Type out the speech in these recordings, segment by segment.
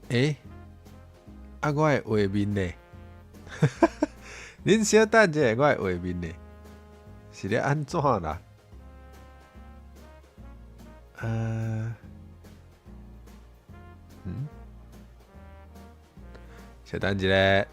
欸，啊，我的画面呢？恁小等一下，我的画面呢？是咧按怎啦？小等一下。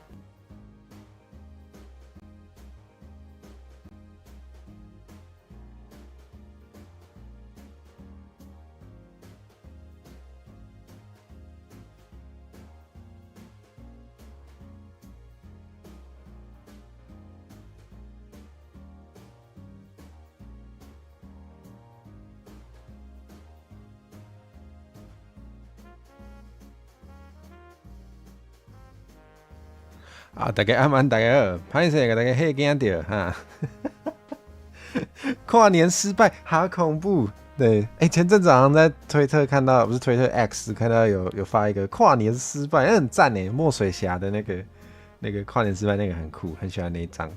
啊！大家暗安，大家好，歹勢，共大家嚇驚著哈。跨年失敗，好恐怖。對，欸，前陣子好像在推特看到，不是推特 X 看到有發一個跨年失敗，很讚呢。墨水俠的那個跨年失敗那個很酷，很喜歡那一張。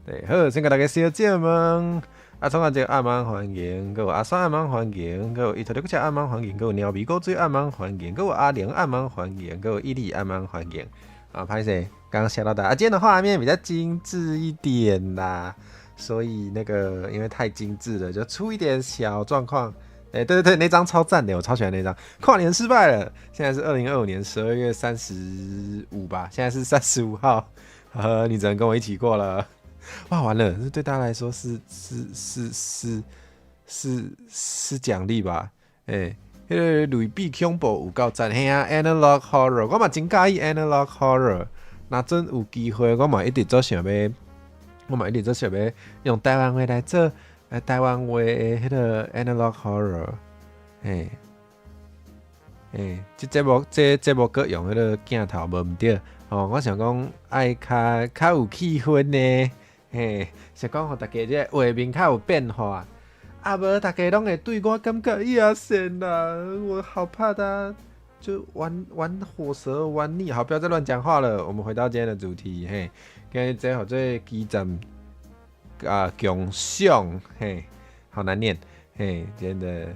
對，好，先共大家小姐們，阿聰阿姐暗安歡迎，閣有阿三暗安歡迎，閣有伊托德國暗安歡迎，閣有鳥米果水暗安歡迎，閣有阿玲暗安歡迎，閣有伊利暗安歡迎。啊，歹勢，剛剛嚇到大家。啊，今天的畫面比較精緻一點啦，所以那個因為太精緻了，就出一點小狀況。欸，對對對，那張超讚的，我超喜歡那張。跨年失敗了，現在是2025年12月35吧，現在是35號，呵呵，你只能跟我一起過了。哇，完了，這對大家來說是獎勵吧？欸，彼個類比恐怖有夠讚，嘿啊，Analog Horror，我嘛真佮意 Analog Horror。若準有機會，我嘛一直做想欲，我嘛一直做想欲用台灣話來做，台灣話的彼個 Analog Horror。嘿，嘿，這節目這節目閣用彼個鏡頭無毋對，吼，我想講愛較有氣氛呢，嘿，想講予大家這畫面較有變化。啊無，大家攏會對我感覺野神啦，我好怕他就玩玩火蛇玩膩。好，不要再亂講話了，我們回到今天的主題。嘿，今日這號做基站啊，共享，嘿，好難念，嘿，真的。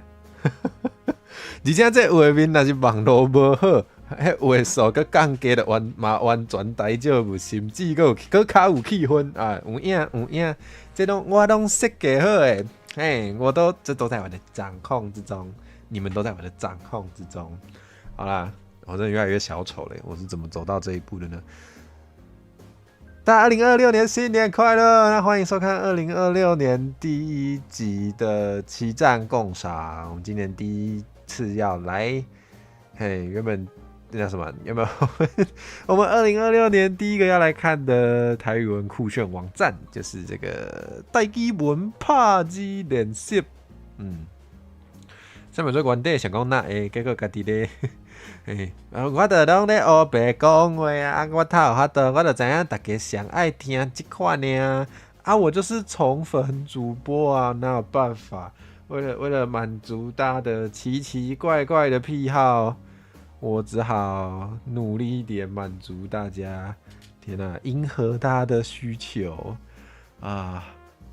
而且這畫面若是網路無好，彼畫素閣降低了完嘛完全大少無，甚至閣有閣較有氣氛啊，有影有影，這攏我攏設計好的。嘿，我都這都在我的掌控之中，你們都在我的掌控之中。好啦，我真的越來越小丑了，我是怎麼走到這一步的呢？大家2026年新年快樂！那歡迎收看2026年第一集的棋戰共賞。我們今年第一次要來，嘿，原本那叫什麼？有沒有？我們2026年第一個要來看的台語文酷炫網站，就是這個台語文拍字練習。上面做原底想講哪會，結果家己咧，嘿，我就攏咧烏白講話啊，我頭有法度，我就知影大家上愛聽這款爾。啊，我就是寵粉主播啊，哪有辦法？為了滿足大家的奇奇怪怪的癖好，我只好努力一點滿足大家。天哪，迎合大家的需求啊！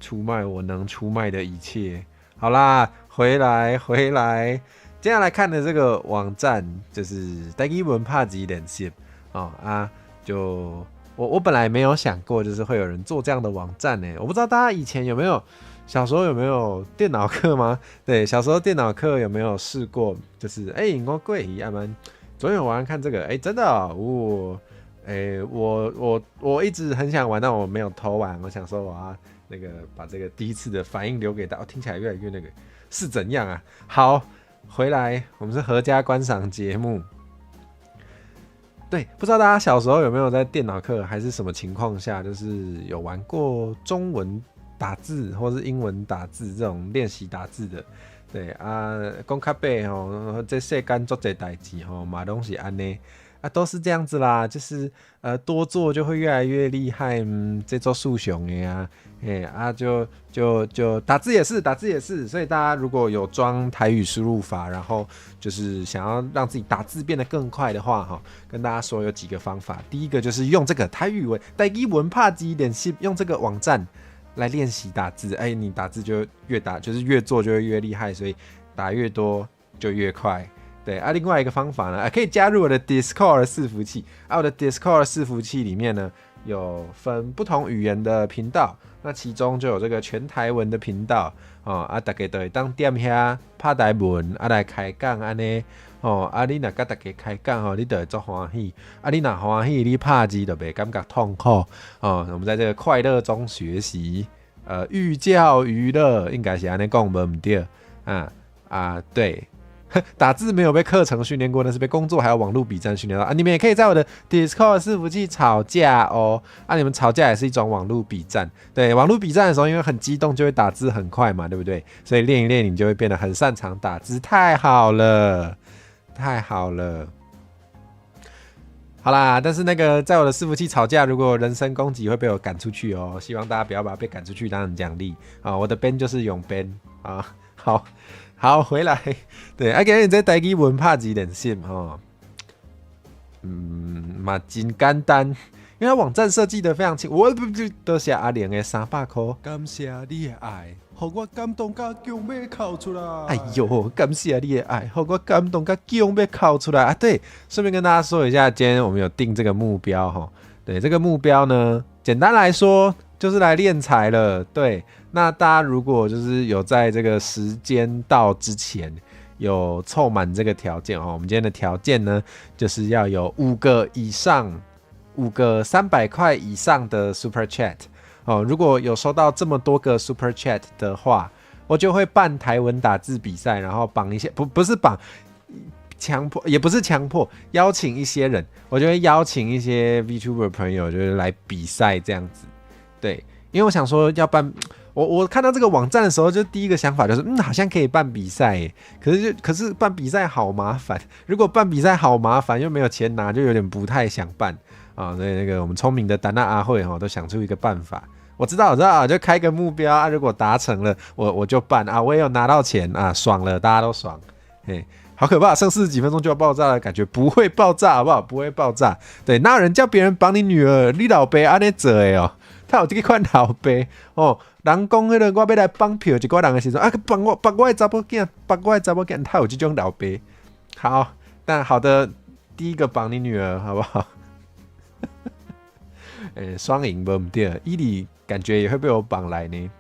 出賣我能出賣的一切。好啦，回來回來，接下來看的這個網站就是台語文拍字練習哦啊！就我本來沒有想過，就是會有人做這樣的網站呢。我不知道大家以前有沒有，小時候有沒有電腦課嗎？對，小時候電腦課有沒有試過？就是欸，我過去啊們昨天玩看這個，欸，真的哦，欸，我一直很想玩，但我沒有偷玩。我想說我要那個把這個第一次的反應留給大家，聽起來越來越那個是怎樣啊？好，回來，我們是合家觀賞節目。對，不知道大家小時候有沒有在電腦課還是什麼情況下，就是有玩過中文打字或是英文打字這種練習打字的。對啊，講較白吼，這世間足濟代誌吼，嘛攏是按呢啊，都是這樣子啦，就是多做就會越來越厲害，這做數學的啊，欸啊就打字也是，打字也是，所以大家如果有裝台語輸入法，然後就是想要讓自己打字變得更快的話，哈，跟大家說有幾個方法。第一個就是用這個台語文台語文拍字練習，用這個網站來練習打字，欸，你打字就越打，就是越做就會越厲害，所以打越多就越快。對啊，另外一個方法呢，啊，可以加入我的 Discord 伺服器啊，我的 Discord 伺服器裡面呢，有分不同語言的頻道，那其中就有這個全台文的頻道哦，啊，大家就會當踮遐拍台文，啊來開講按呢，哦，啊你若佮大家開講吼，你就會足歡喜，啊你若歡喜，你拍字就袂感覺痛苦哦。我們在這個快樂中學習，寓教於樂，應該是按呢講無毋對啊啊對。打字沒有被課程訓練過，那是被工作還有網絡筆戰訓練到啊！你們也可以在我的 Discord 伺服器吵架哦。啊，你們吵架也是一種網絡筆戰。對，網絡筆戰的時候，因為很激動，就會打字很快嘛，對不對？所以練一練，你就會變得很擅長打字。太好了，太好了。好啦，但是那個在我的伺服器吵架，如果人身攻擊會被我趕出去哦。希望大家不要把被趕出去當成獎勵啊！我的 ban 就是永 ban 啊。好。好，回來，對，啊，今日這台語文拍字練習吼，嘛真簡單，因為網站設計得非常清，我不就多謝阿玲的300塊，感謝你的愛，予我感動甲強欲哭出來。哎喲，感謝你的愛，予我感動甲強欲哭出來啊！對，順便跟大家說一下，今天我們有定這個目標哈，對，這個目標呢，簡單來說就是來練財了，對。那大家如果就是有在這個時間到之前有湊滿這個條件哦，我們今天的條件呢，就是要有五個以上，五個300塊以上的 Super Chat 哦。如果有收到這麼多個 Super Chat 的話，我就會辦台文打字比賽，然後綁一些不是綁，強迫也不是強迫，邀請一些人，我就會邀請一些 VTuber 朋友，就是來比賽這樣子。對，因為我想說要辦。我看到這個網站的時候，就第一個想法就是，好像可以辦比賽耶。可是辦比賽好麻煩，如果辦比賽好麻煩又沒有錢拿，就有點不太想辦啊。所以那個我們聰明的丹娜阿慧哈，都想出一個辦法。我知道，我知道，就開個目標啊，如果達成了，我就辦啊，我也有拿到錢啊，爽了，大家都爽。嘿，好可怕，剩40幾分鐘就要爆炸了，感覺不會爆炸，好不好？不會爆炸。對，哪有人叫別人綁你女兒？你老爸按呢做的哦，他有這個款老爸哦。人講彼个我欲來綁票一寡人的時陣，啊，綁我綁我的查某囝，綁我的查某囝，他有這種老爸。好，但好的，第一個綁你女兒，好不好？欸，雙贏無毋對，伊里感覺也會被我綁來呢。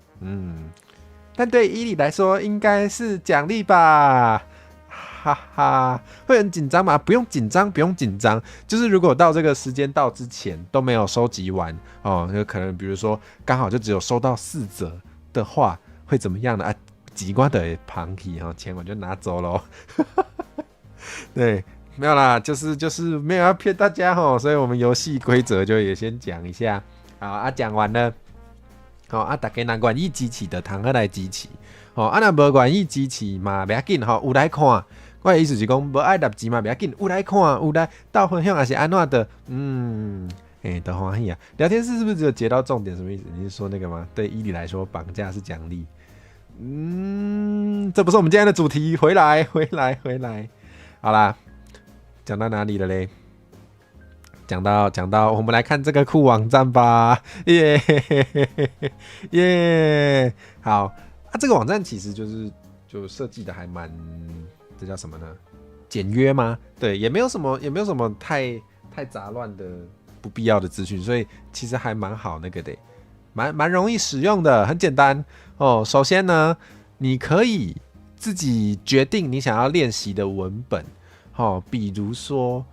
但對伊里來說應該是獎勵吧。哈哈，會很緊張嗎？不用緊張，不用緊張。就是如果到這個時間到之前都沒有收集完哦，有可能比如說剛好就只有收到四則的話，會怎麼樣呢？啊，機關的旁體哈，錢我就拿走咯。對，沒有啦，就是沒有要騙大家哈，所以我們遊戲規則就也先講一下。好啊，講完了。好啊，大家若願意支持就通好來支持。哦，啊若無願意支持嘛，袂要緊吼，有來看。我的意思是講，無愛納錢嘛，袂要緊，有來看，有來鬥分享，抑是按怎的，都歡喜啊。聊天室是不是只有截到重點？什麼意思？你是說那個嗎？對伊里來說，綁架是獎勵。這不是我們今天的主題。回來，回來，回來。好啦，講到哪裡了嘞？講到，我們來看這個酷網站吧。耶耶，好啊，這個網站其實就是就設計的還蠻。這叫什麼呢？簡約嗎？對，也沒有什麼，也沒有什麼太雜亂的不必要的資訊，所以其實還蠻好那個的，蠻容易使用的，很簡單哦。首先呢，你可以自己決定你想要練習的文本，哦，比如說，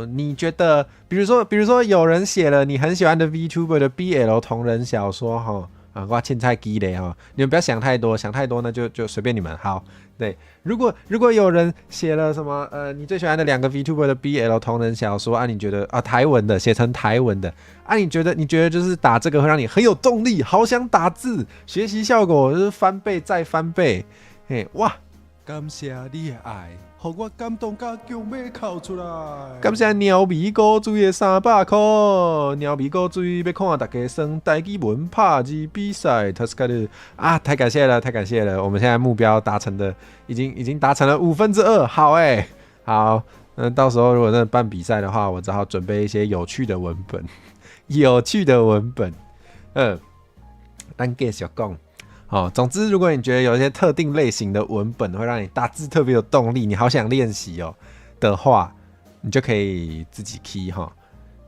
你覺得，比如說有人寫了你很喜歡的 VTuber 的 BL 同人小說，哈。啊，我凊彩記咧哈，你們不要想太多，想太多呢就隨便你們。好，對，如果有人寫了什麼，你最喜歡的兩個 VTuber 的 BL 同人小說啊，你覺得啊，台文的寫成台文的啊，你覺得就是打這個會讓你很有動力，好想打字，學習效果就是翻倍再翻倍，嘿，哇！感謝你的愛，予我感動甲強欲哭出來。感謝貓咪古錐的300塊，貓咪古錐欲看大家耍台語文拍字比賽，助かる啊！太感謝了，太感謝了！我們現在目標達成的，已經達成了2/5，好欸，好，那到時候如果真的辦比賽的話，我只好準備一些有趣的文本，有趣的文本，咱繼續講。哦，總之，如果你覺得有一些特定類型的文本會讓你打字特別有動力，你好想練習哦的話，你就可以自己 key 哈。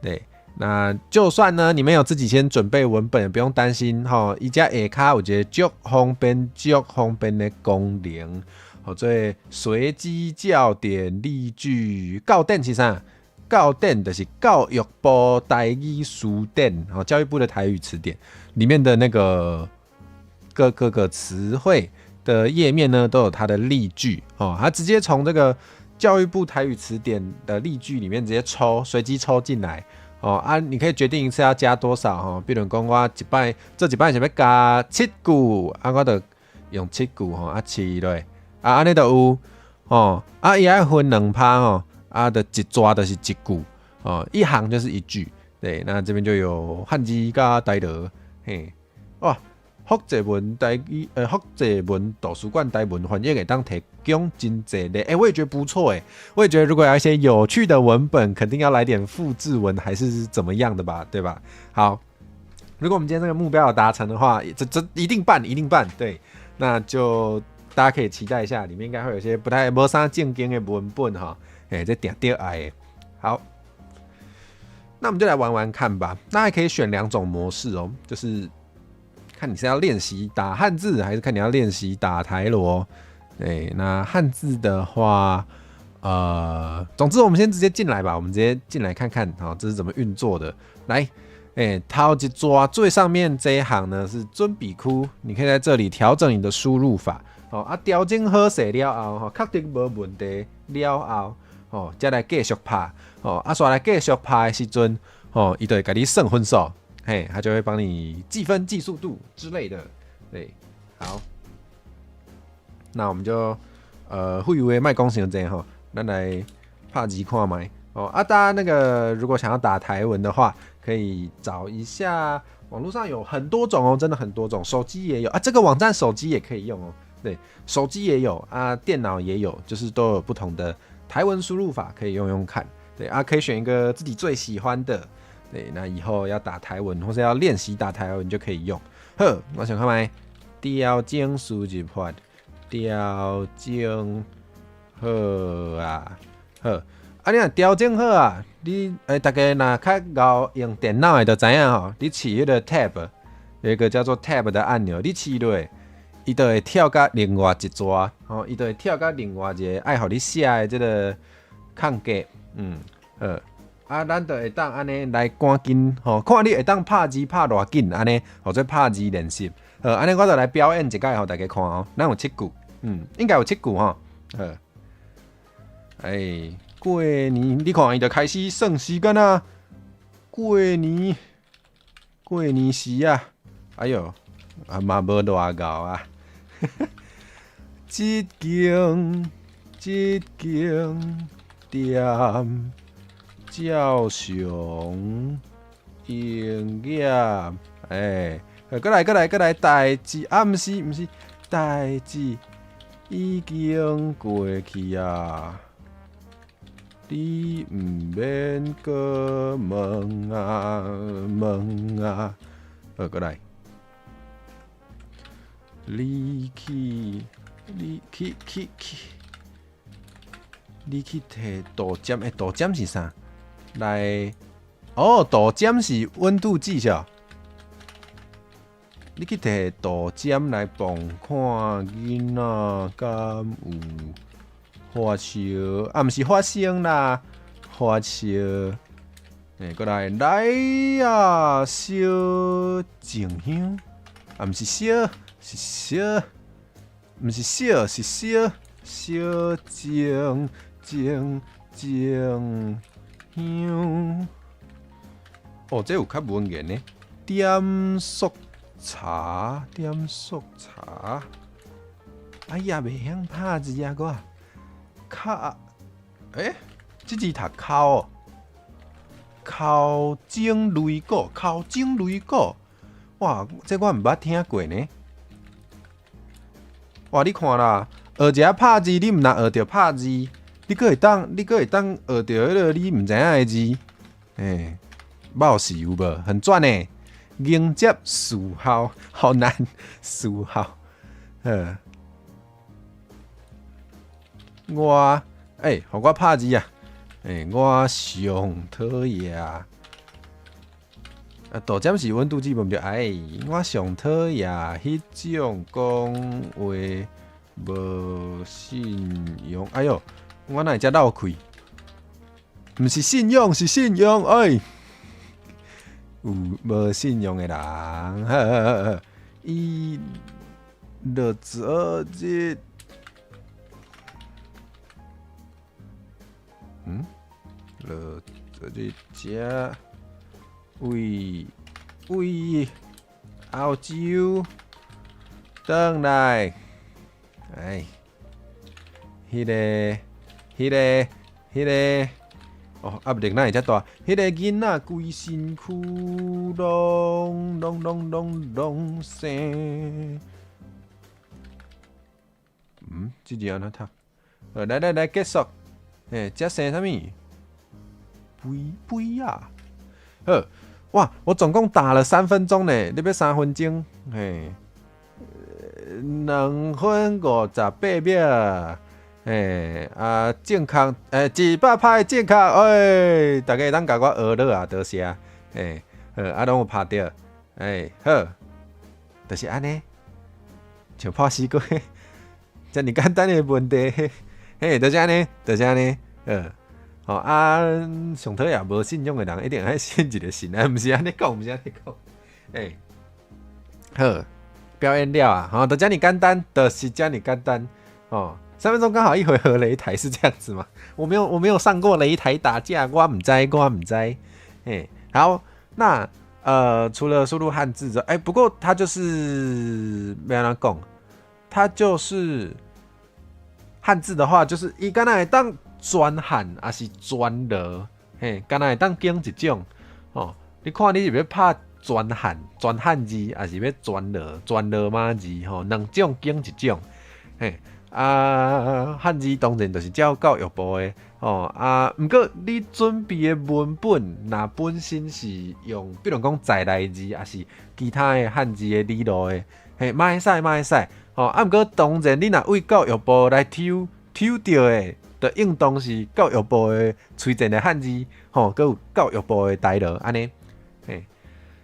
對，那就算呢，你沒有自己先準備文本，也不用擔心哈。伊遮下跤有一個足方便、足方便的功能，號做隨機校點例句。校點是啥？校點就是教育部台語辭典，哦，教育部的台語詞典裡面的那個各各個詞彙的頁面呢，都有它的例句哦。它直接從這個教育部台語詞典的例句裡面直接抽，隨機抽進來哦。啊，你可以決定一次要加多少吼。比如講我一擺這一擺想欲加七句，啊，我就用七句吼，啊，試落，啊，按呢就有哦。啊，伊愛分兩拍吼。啊的一逝就是一句哦，一行就是一句。對，那這邊就有漢字佮台羅，嘿，哇，複製文台語，複製文圖書館台文翻譯會當提供真濟咧，欸，我也覺得不錯欸，我也覺得如果要一些有趣的文本，肯定要來點複製文還是怎麼樣的吧，對吧？好，如果我們今天這個目標有達成的話，這一定辦，一定辦，對，那就大家可以期待一下，裡面應該會有些不太無啥正經的文本哈。欸，這定著愛的。好，那我們就來玩玩看吧。那還可以選兩種模式哦，就是看你是要練習打漢字，還是看你要練習打台羅。對，那漢字的話，總之我們先直接進來吧。我們直接進來看看，好，這是怎麼運作的。來，欸，頭一逝最上面這一行呢是準備區，你可以在這裡調整你的輸入法。哦，啊，調整好勢了後，吼，確定無問題了後，哦，才來繼續拍，哦，啊，煞來繼續拍的時陣，哦，伊就會共你算分數，嘿，他就會幫你計分、計速度之類的，對，好，那我們就，廢話莫講傷濟吼，咱來拍字看覓，哦，啊，大家那個如果想要打台文的話，可以找一下網絡上有很多種哦，真的很多種，手機也有啊，這個網站手機也可以用哦，對，手機也有啊，電腦也有，就是都有不同的台文輸入法可以用用看，對啊，可以選一個自己最喜歡的，對，那以後要打台文或是要練習打台文就可以用。好，我想看覓，調整輸入法，調整好啊，好，啊你若調整好啊，你欸，大家若較𠢕用電腦的就知影吼，你試彼個 Tab，有一個叫做 Tab 的按鈕，你試落，伊就會跳到另外一逝，吼，伊就會跳到另外一個愛予你寫的這個空格，好，啊，咱就會當按呢來趕緊，吼，看你會當拍字拍偌緊，按呢，號做拍字練習，好，按呢我就來表演一擺予大家看哦，咱有七句，應該有七句吼，好，欸，過年，你看伊就開始算時間啊，過年，過年時啊，哎喲，啊嘛無偌𠢕啊。這間這間店照常營業，欸，閣來閣來閣來，代誌啊，毋是毋是，代誌已經過去啊，你毋免閣問啊問啊，好，閣來。你去，你去去去，你去提度針，欸，度針是啥？來，哦，度針是溫度計是？你去提度針來磅看囡仔敢有發燒？啊，毋是發生啦，發燒。欸，閣來，來啊，燒靜香，啊，毋是燒。是燒，毋是燒，是燒，燒靜靜靜香。哦，這有較文言呢。點速查，點速查。哎呀，袂曉拍字啊，我。較，欸，這字讀哭哦。哭鐘擂鼓，哭鐘擂鼓。哇，這我毋捌聽過呢。哇！你看啦，學一下拍字，你毋但學著拍字，你閣會當學著彼個你毋知影的字，欸，冒死有無？很賺呢。迎接伺候，好難，伺候，好。我欸，予我拍字啊！欸，我上討厭啊，度針是溫度計，無毋對。哎，我上討厭彼種講話無信用。哎喲，我哪會遮漏氣？毋是信用，是信用。哎，有無信用的人，好好好，伊落昨日。嗯，落昨日才為為澳洲轉來，哎，彼个、彼个、彼个，哦，壓力哪會遮大？彼个囡仔規身軀攏攏攏攏攏生。嗯，這字按怎讀？來來來，結束。欸，這生啥物？肥肥啊！好，哇，我總共打了3分鐘呢，你欲3分鐘？嘿，2分58秒。嘿，啊，正確，欸，100拍正確，欸，大家會當共我學落啊，多謝。欸，好，啊，攏有拍著，欸，好，就是按呢，像破死過，遮爾簡單的問題。嘿，就是按呢，就是按呢，好啊，上討厭無信用的人，一定愛信一个神啊，毋是按呢講，毋是按呢講，欸，好，表演了啊，吼，就遮爾簡單，就是遮爾簡單，哦，3分鐘剛好一回合擂台是這樣子嗎？我沒有，我沒有上過擂台打架，我毋知，我毋知，嘿，好，那除了輸入漢字之外，欸，不過他就是欲按怎講，他就是漢字的話，就是伊敢若會當全漢，抑是全羅，嘿，敢若會當揀一種，吼，你看你是欲拍全漢全漢字，抑是欲全羅全羅馬字，吼，兩種揀一種，嘿，啊，漢字當然就是照教育部的，吼，啊，毋過你準備的文本，若本身是用，比如講在來字，抑是其他的漢字的理路的，嘿，嘛會使嘛會使，吼，啊，毋過當然你若為教育部來抽抽著的，就應當是教育部的推薦的漢字，吼，閣有教育部的代勞按呢，嘿，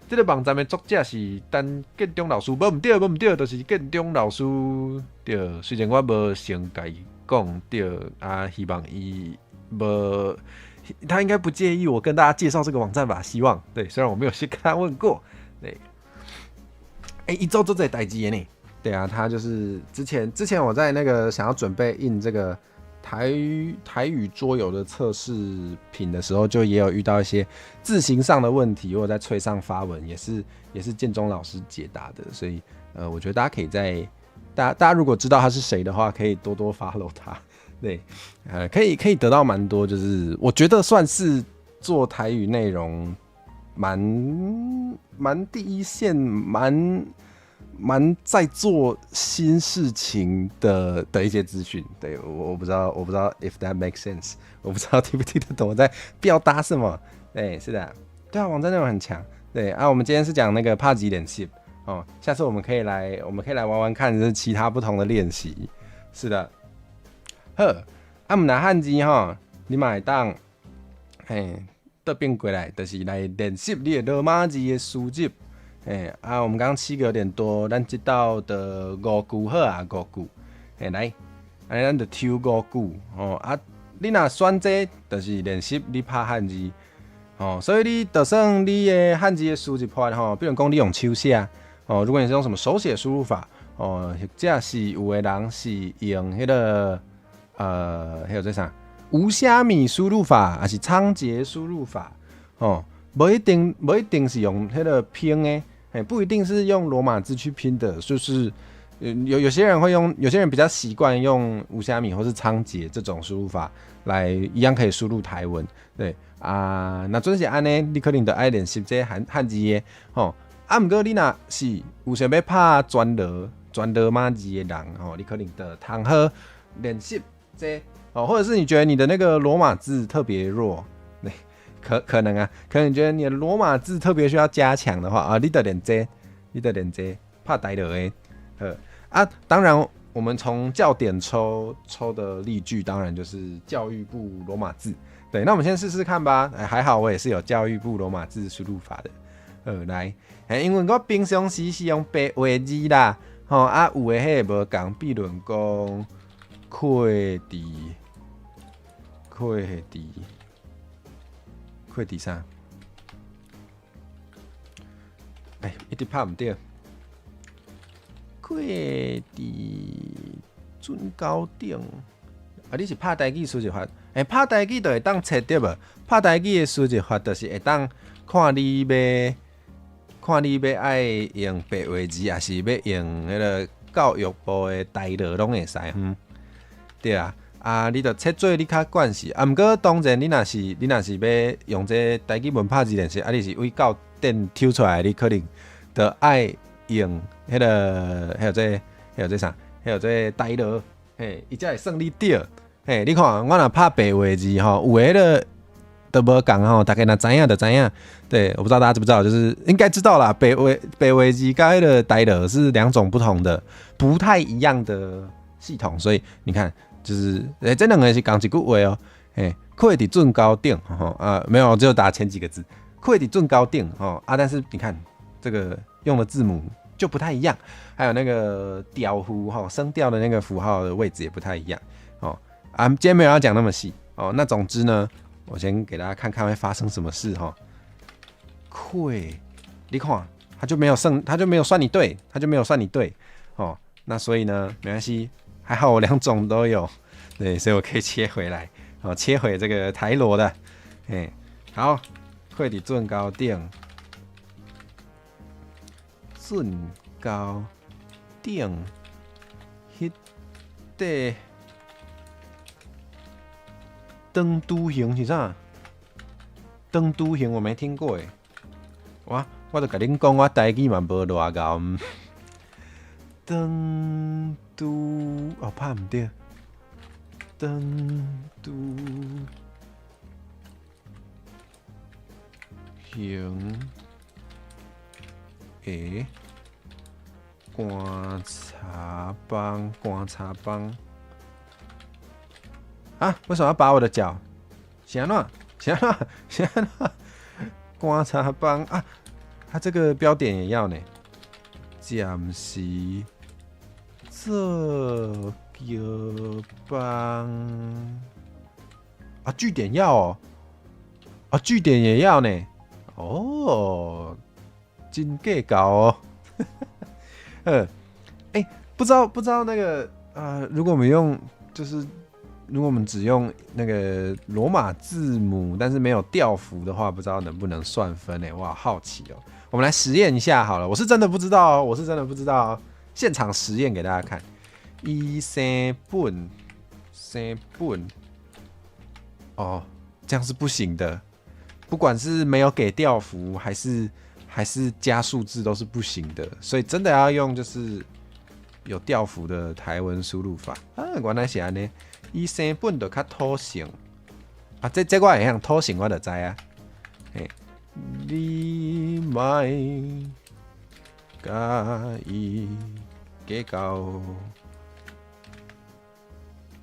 這个網站的作者是陳建中老師，無毋對，無毋對，就是建中老師對。雖然我無先共伊講對，啊，希望伊無，他應該不介意我跟大家介紹這個網站吧？希望對，雖然我沒有先跟他問過，對。欸，伊做足濟代誌的呢，對啊，他就是之前我在那個想要準備印這個台語桌遊的測試品的時候，就也有遇到一些字形上的問題，我在脆上發文，也是建中老師解答的，所以我覺得大家可以在大家如果知道他是誰的話，可以多多 follow 他，對，可以得到蠻多，就是我覺得算是做台語內容蠻第一線，蠻在做新事情的一些資訊。對，我不知道 if that makes sense，我不知道聽不聽得懂我在表達什麼。對，是的，對啊，網站內容很強。對啊，我們今天是講那個拍字練習哦，下次我們可以來玩玩看，就是其他不同的練習。是的，好，啊，毋但漢字吼，你嘛會當，嘿，倒變過來，就是來練習你的羅馬字的輸入。欸，啊，我們剛剛七個有點多，咱這道的五句好啊，五句。欸，來，按呢咱就抽五句哦。啊，你若選這個，就是練習你拍漢字哦。所以你就算你的漢字的輸入法吼，比如講你用手寫哦，如果你是用什麼手寫輸入法哦，或者是有的人是用彼个彼个做啥？無蝦米輸入法，抑是倉頡輸入法哦，無一定是用彼个拼的。欸，不一定是用羅馬字去拼的，就是有些人會用，有些人比較習慣用無蝦米或是倉頡這種輸入法來，一樣可以輸入台文。對啊，若準是按呢，你可能就愛練習這漢字的吼。啊，毋過你若是有想欲拍全羅馬字的人吼，你可能就通好練習這哦，或者是你覺得你的那個羅馬字特別弱，對，可能啊，可能你覺得你的羅馬字特別需要加強的話啊，你就練這，你就練這，拍台羅的，好啊。當然，我們從教典抽抽的例句，當然就是教育部羅馬字。對，那我們先試試看吧。哎，還好我也是有教育部羅馬字輸入法的。來，因為我平常時是用白話字啦，吼啊，有的彼個無仝，比如講，闊佇，闊佇，闊佇啥？哎，一直拍毋著。闊佇準高頂，啊，你是拍台語輸入法？欸，拍台語就會當切對無？拍台語的輸入法就是會當看你欲愛用白話字，抑是欲用彼个教育部的台羅攏會使，嗯，對啊，啊，你就切做你較慣勢，啊，毋過當然你若是欲用這台語文拍字練習，啊，你是對教典抽出來，你可能就愛用彼個叫做啥？彼個做台羅，嘿，伊才會算你對。嘿，你看我若拍白話字吼，有的彼个都無仝吼，大家若知影就知影。對，我不知道大家知不知道，就是應該知道啦。白話字佮彼个台羅是兩種不同的、不太一樣的系統，所以你看，就是欸，這兩个是仝一句話哦。嘿，闊佇準高頂吼啊，沒有，只有打前幾個字，闊佇準高頂吼啊，但是你看這個用的字母就不太一樣，還有那個調符哈，聲調的那個符號的位置也不太一樣哦。啊，今天沒有要講那麼細哦。那總之呢，我先給大家看看會發生什麼事哈。虧，你看，他就沒有算，他就沒有算你對，他就沒有算你對哦。那所以呢，沒關係，還好我兩種都有，對，所以我可以切回來哦，切回這個台羅的，哎，好，闊佇準高頂，準高頂，彼塊長拄形是啥？長拄形我沒聽過誒，我就共恁講，我台語嘛無偌𠢕。長拄哦，拍毋著。長拄形的棺柴枋，棺柴枋。啊！為什麼要拔我的腳？是按怎？是按怎？是按怎？棺柴枋啊！它這個標點也要呢。暫時做轎枋啊，句點要哦，啊，句點也要呢。哦，真計較哦。欸，不知道那個如果我們用就是。如果我們只用那個羅馬字母，但是沒有調符的話，不知道能不能算分呢？我好好奇哦。我們來實驗一下好了。我是真的不知道，我是真的不知道。現場實驗給大家看。伊生本生本哦，這樣是不行的。不管是沒有給調符，還是加數字都是不行的。所以真的要用就是有調符的台文輸入法啊。原來是按呢。伊生本就較土性啊，這我會曉，土性我就知啊。嘿，你莫共伊計較。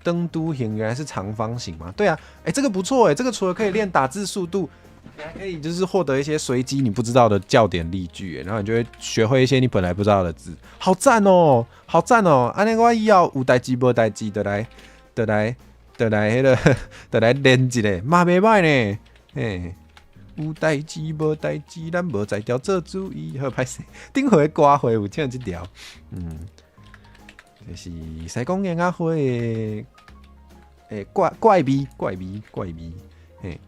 長拄形原來是長方形嗎？對啊，欸，這個不錯欸，這個除了可以練打字速度，你還可以就是獲得一些隨機你不知道的教典例句，然後你就會學會一些你本來不知道的字，好讚哦，好讚哦！按呢我以後有代誌無代誌，就來。就來，就來彼个，就來練一下，嘛袂䆀呢。嘿，有代誌無代誌，咱無才調做主意。好歹勢，頂回歌會有唱這條，嗯，這是西貢嬰仔花的，欸，怪怪味，怪味，怪味，嘿，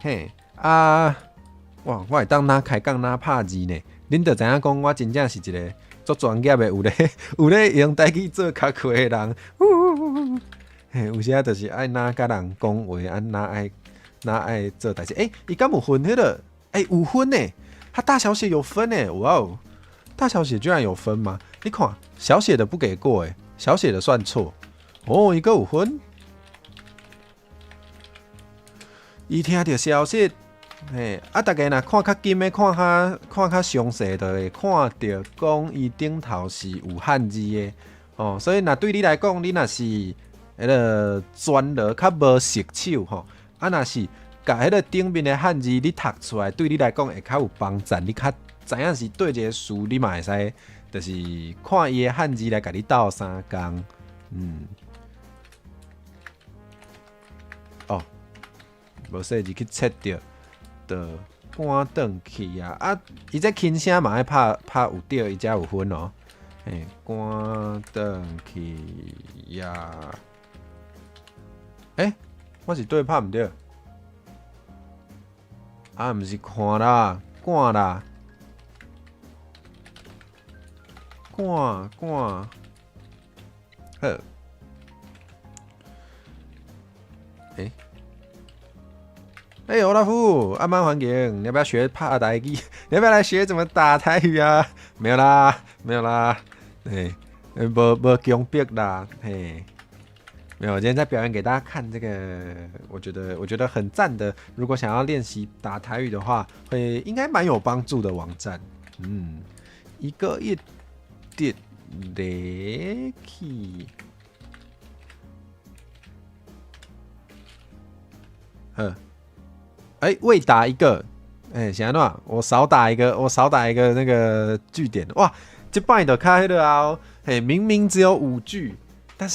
嘿啊，哇，我會當哪開講哪拍字呢？恁就知影講，我真正是一個足專業的，有咧用台語做工課的人。嘿，有時啊，就是愛哪佮人講話，啊哪愛做代誌。欸，伊敢有分彼个？欸，有分呢，它大小寫有分呢。哇哦，大小寫居然有分嗎？你看，小寫的不給過，欸，小寫的算錯。哦，伊閣有分。伊聽著消息，嘿，啊，逐家若看較緊的，看較詳細，就會看著講伊頂頭是有漢字的，哦，所以若對你來講，你若是彼个轉羅較無熟手吼，啊，若是共彼个頂面的漢字你讀出來，對你來講會較有幫助，你較知影是對一个詞，你嘛會使就是看伊的漢字來共你鬥相共，嗯。哦，無細字去切著，就趕轉去啊！啊，伊這輕聲嘛愛拍拍有對，伊才有分哦。嘿，趕轉去呀！欸，我是對拍毋對？啊，毋是看啦，趕啦，趕趕，好。欸，欸，歐拉夫，阿曼歡迎，你要不要學拍台語？你要不要來學怎麼打台語啊？沒有啦，沒有啦，欸，無無強迫啦，嘿，沒有，我今天在表演給大家看這個，我覺得很讚的。如果想要練習打台語的話，會應該蠻有幫助的網站。嗯，一個一直咧去。呵，欸，未打一個，欸，是按怎？我少打一個，我少打一個那個句點，哇，這擺就較彼个啊，嘿，明明只有5句，但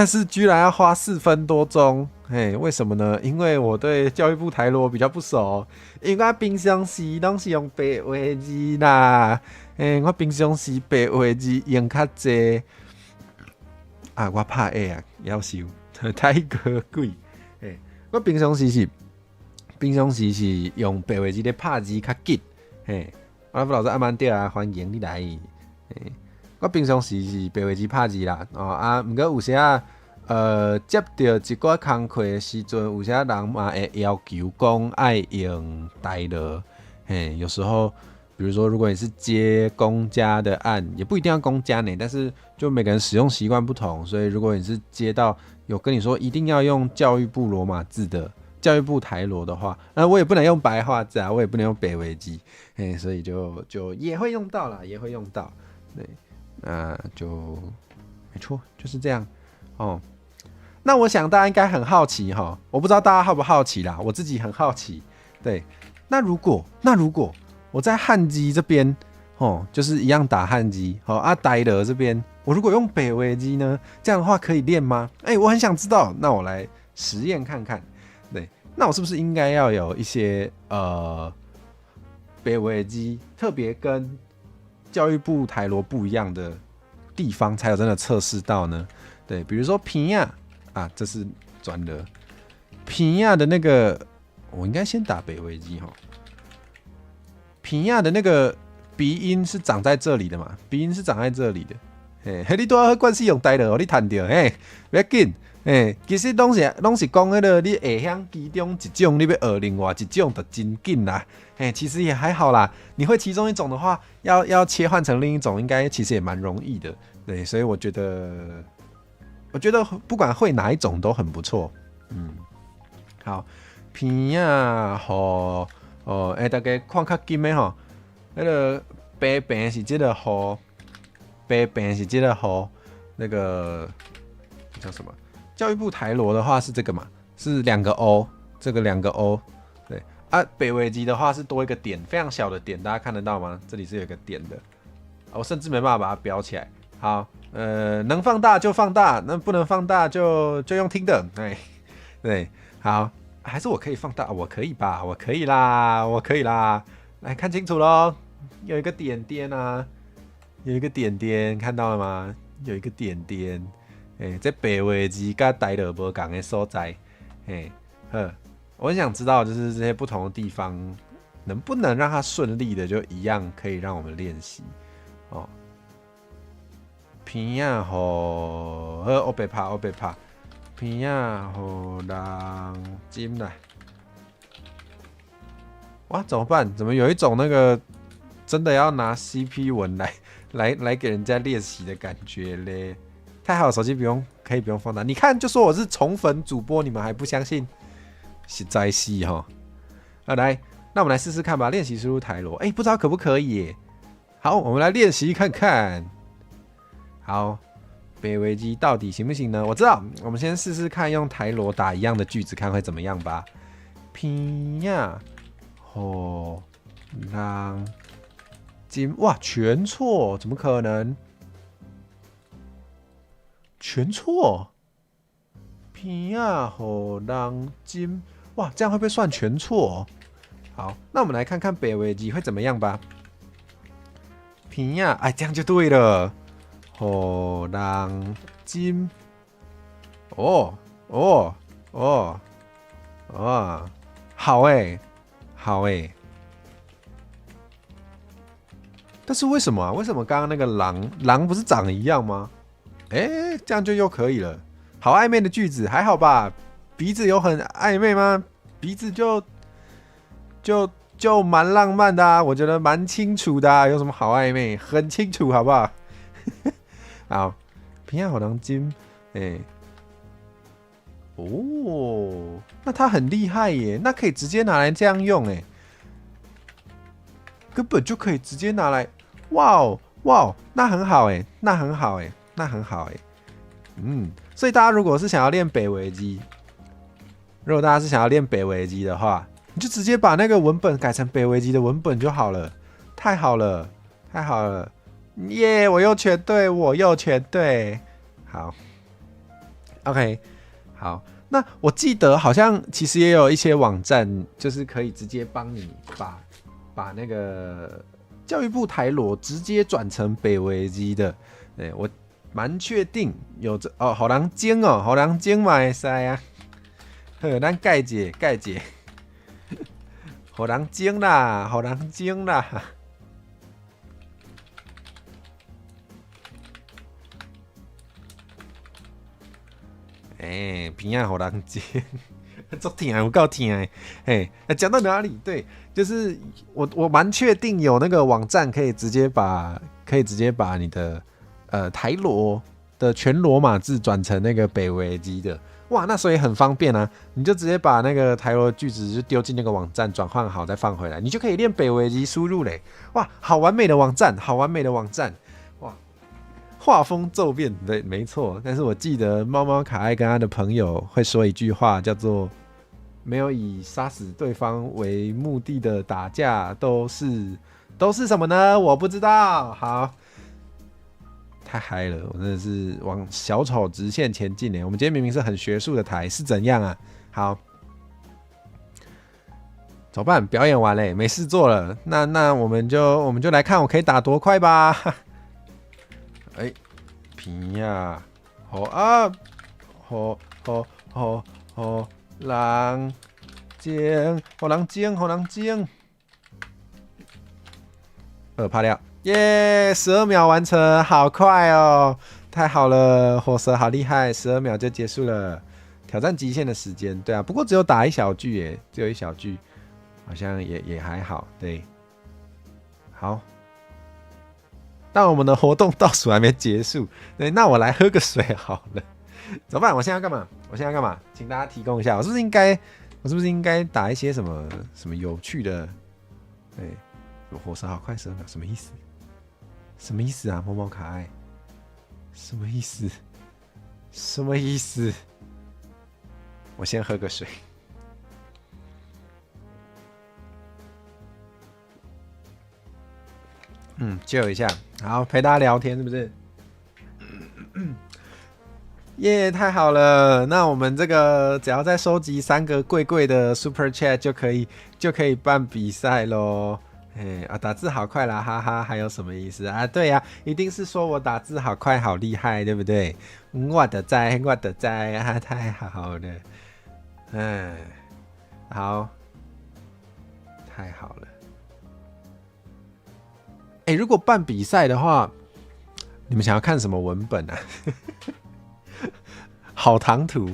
是居然要花4分多鐘，嘿，為什麼呢？因為我對教育部台羅比較不熟，因為我平常時攏是用白話字啦，嘿，我平常時白話字用較濟，啊，我拍會啊，夭壽，太個鬼，嘿。我平常時是用白話字咧拍字較緊，嘿，阿老師阿曼對啊，歡迎你來。嘿，我平常時是白話字拍字啦，哦啊，毋過有時啊，接著一寡工課的時陣，有時人嘛會要求講愛用台羅，嘿，有時候，比如說如果你是接公家的案，也不一定要公家呢，但是就每個人使用習慣不同，所以如果你是接到有跟你說一定要用教育部羅馬字的教育部台羅的話，那我也不能用白話字啊，我也不能用白話字，嘿，所以就也會用到啦，也會用到，對，那就沒錯，就是這樣哦。那我想大家應該很好奇哈，我不知道大家好不好奇啦，我自己很好奇。對，那如果我在漢字這邊哦，就是一樣打漢字，好啊，台羅這邊。我如果用白話字呢？這樣的話可以練嗎？欸，我很想知道。那我來實驗看看。對，那我是不是應該要有一些白話字特別跟教育部台羅不一樣的地方，才有真的測試到呢？對，比如說鼻仔啊，這是轉的鼻仔的那個，我應該先打白話字哈。鼻仔的那個鼻音是長在這裡的嘛？鼻音是長在這裡的。嘿，你拄仔好慣勢用台羅，予你趁著，嘿，袂要緊，嘿，其實攏是講彼个，你會曉其中一種，你欲學另外一種就真緊啦，嘿，其實也還好啦。你會其中一種的話，要切換成另一種，應該其實也蠻容易的，對，所以我覺得不管會哪一種都很不錯，嗯，好，鼻仔吼，哦，欸，大家看較緊的吼，彼个白病是這个號。白病是這个號，那個叫什麼？教育部台羅的話是這個嘛？是兩個 O，這個兩個 O，對啊。白話字的話是多一個點，非常小的點，大家看得到嗎？這裡是有一個點的，我甚至沒辦法把它標起來。好，能放大就放大，那不能放大就用聽的。哎，對，好，還是我可以放大，我可以吧？我可以啦，我可以啦。來看清楚嘍，有一個點點啊。有一個點點，看到了嗎？有一個點點，欸，這白話字佮台羅無仝的所在，欸，呵，我很想知道，就是這些不同的地方，能不能讓它順利的就一樣可以讓我們練習哦。鼻仔予，好，我別拍，我別拍，鼻仔予人進來。哇，怎麼辦？怎麼有一種那個真的要拿 CP 文來給人家練習的感覺嘞？太好，手機不用，可以不用放大。你看，就說我是寵粉主播，你們還不相信？實在是吼。啊，來，那我們來試試看吧，練習輸入台羅，欸，不知道可不可以耶？好，我們來練習看看。好，白話字到底行不行呢？我知道，我們先試試看用台羅打一樣的句子，看會怎麼樣吧。鼻仔予人斟，哇，全錯，怎麼可能？全錯？鼻仔予人斟，哇，這樣會不會算全錯？好，那我們來看看白話字會怎麼樣吧。鼻仔，哎，這樣就對了。予人斟，哦哦哦哦，好欸，好欸。但是為什麼啊？為什麼剛剛那個狼狼不是長得一樣嗎？欸，這樣就又可以了。好曖昧的句子，還好吧？鼻子有很曖昧嗎？鼻子就蠻浪漫的啊，我覺得蠻清楚的啊，有什麼好曖昧？很清楚，好不好？好，鼻仔予人斟，欸，哦，那他很厲害耶，那可以直接拿來這樣用，哎，根本就可以直接拿來，哇哦，哇哦，那很好哎，那很好哎，那很好哎，嗯，所以大家如果是想要練白話字，如果大家是想要練白話字的話，你就直接把那個文本改成白話字的文本就好了，太好了，太好了，耶！我又全對，我又全對，好，OK，好，那我記得好像其實也有一些網站，就是可以直接幫你把那個教育部台羅直接轉成白話字的，對，我蠻確定有這哦，予人精哦，予人精嘛會使啊，好，咱蓋者蓋者。予人精啦，予人精啦！欸，鼻仔予人精，足疼，有夠疼的。欸，講到哪裡？對，就是我蠻確定有那個網站可以直接把，可以直接把你的台羅的全羅馬字轉成那個白話字的。哇，那所以很方便啊！你就直接把那個台羅句子就丟進那個網站，轉換好再放回來，你就可以練白話字輸入嘞。哇，好完美的網站，好完美的網站！哇，畫風驟變，對，沒錯。但是我記得貓貓卡愛跟他的朋友會說一句話，叫做“沒有以殺死對方為目的的打架都是什麼呢？”我不知道。好。太嗨了！我真的是往小丑直線前進呢。我們今天明明是很學術的台，是怎樣啊？好，怎麼辦？表演完嘞，沒事做了。那我們就來看我可以打多快吧。哎，鼻仔，好啊，好好好好，人精，予人精，予人精，拍了。耶！12秒完成，好快哦！太好了，火蛇好厲害，十二秒就結束了。挑戰極限的時間，對啊，不過只有打一小句耶，只有一小句，好像也還好，對。好，但我們的活動倒數還沒結束，對，那我來喝個水好了。怎麼辦？我現在要幹嘛？我現在要幹嘛？請大家提供一下，我是不是應該打一些什麼什麼有趣的？對，火蛇好快，十二秒，什麼意思？什麼意思啊？貓貓可愛，什麼意思？什麼意思？我先喝個水。嗯，借我一下，好，陪大家聊天是不是？耶，太好了！那我們這個只要再收集三個貴貴的 Super Chat 就可以辦比賽嘍。哎啊，打字好快啦，哈哈，還有什麼意思啊？對呀，一定是說我打字好快，好厲害，對不對？我就知，我就知啊，太好了，哎，好，太好了。哎，如果辦比賽的話，你們想要看什麼文本啊？好唐突。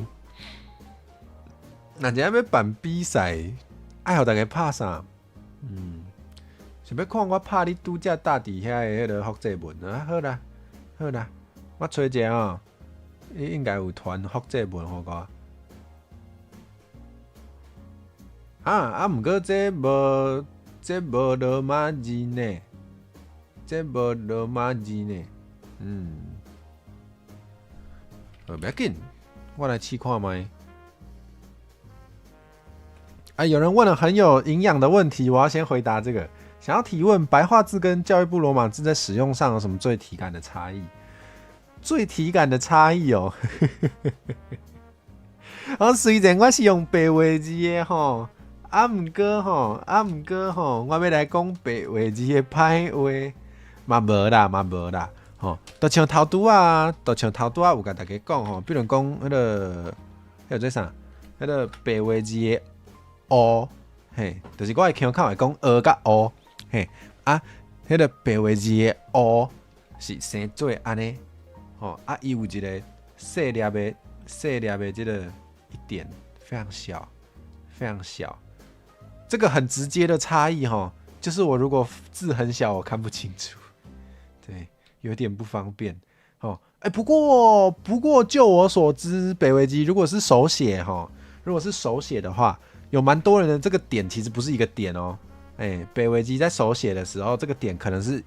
那今日欲辦比賽，愛予大家拍啥？嗯，想欲看我拍你拄才搭佇遐的彼个複製文啊？好啦，好啦，我揣一下哦，你應該有傳複製文予我。啊啊，毋過這無羅馬字呢，這無羅馬字呢，嗯，袂要緊，我來試看覓。啊，有人問了很有營養的問題，我要先回答這個。想要提問，白話字跟教育部羅馬字在使用上有什麼最體感的差異？最體感的差異哦，我雖然我是用白話字的吼，啊毋過吼，啊毋過吼，我欲來講白話字的歹話，嘛無啦，嘛無啦，吼，就像頭拄仔，就像頭拄仔有共大家講吼，比如講彼个，彼个做啥？彼个白話字的烏，嘿，就是我的腔口會講蚵佮烏，嘿，啊，彼个白話字的烏是生做按呢，吼，啊，伊有一个細粒的、細粒的這个一點，非常小，非常小。這個很直接的差異吼，就是我如果字很小，我看不清楚，對，有點不方便。哦，欸，不過就我所知，白話字如果是手寫哈，如果是手寫的話，有蠻多人的這個點其實不是一個點哦。欸，白話字在手寫的時候，這個點可能是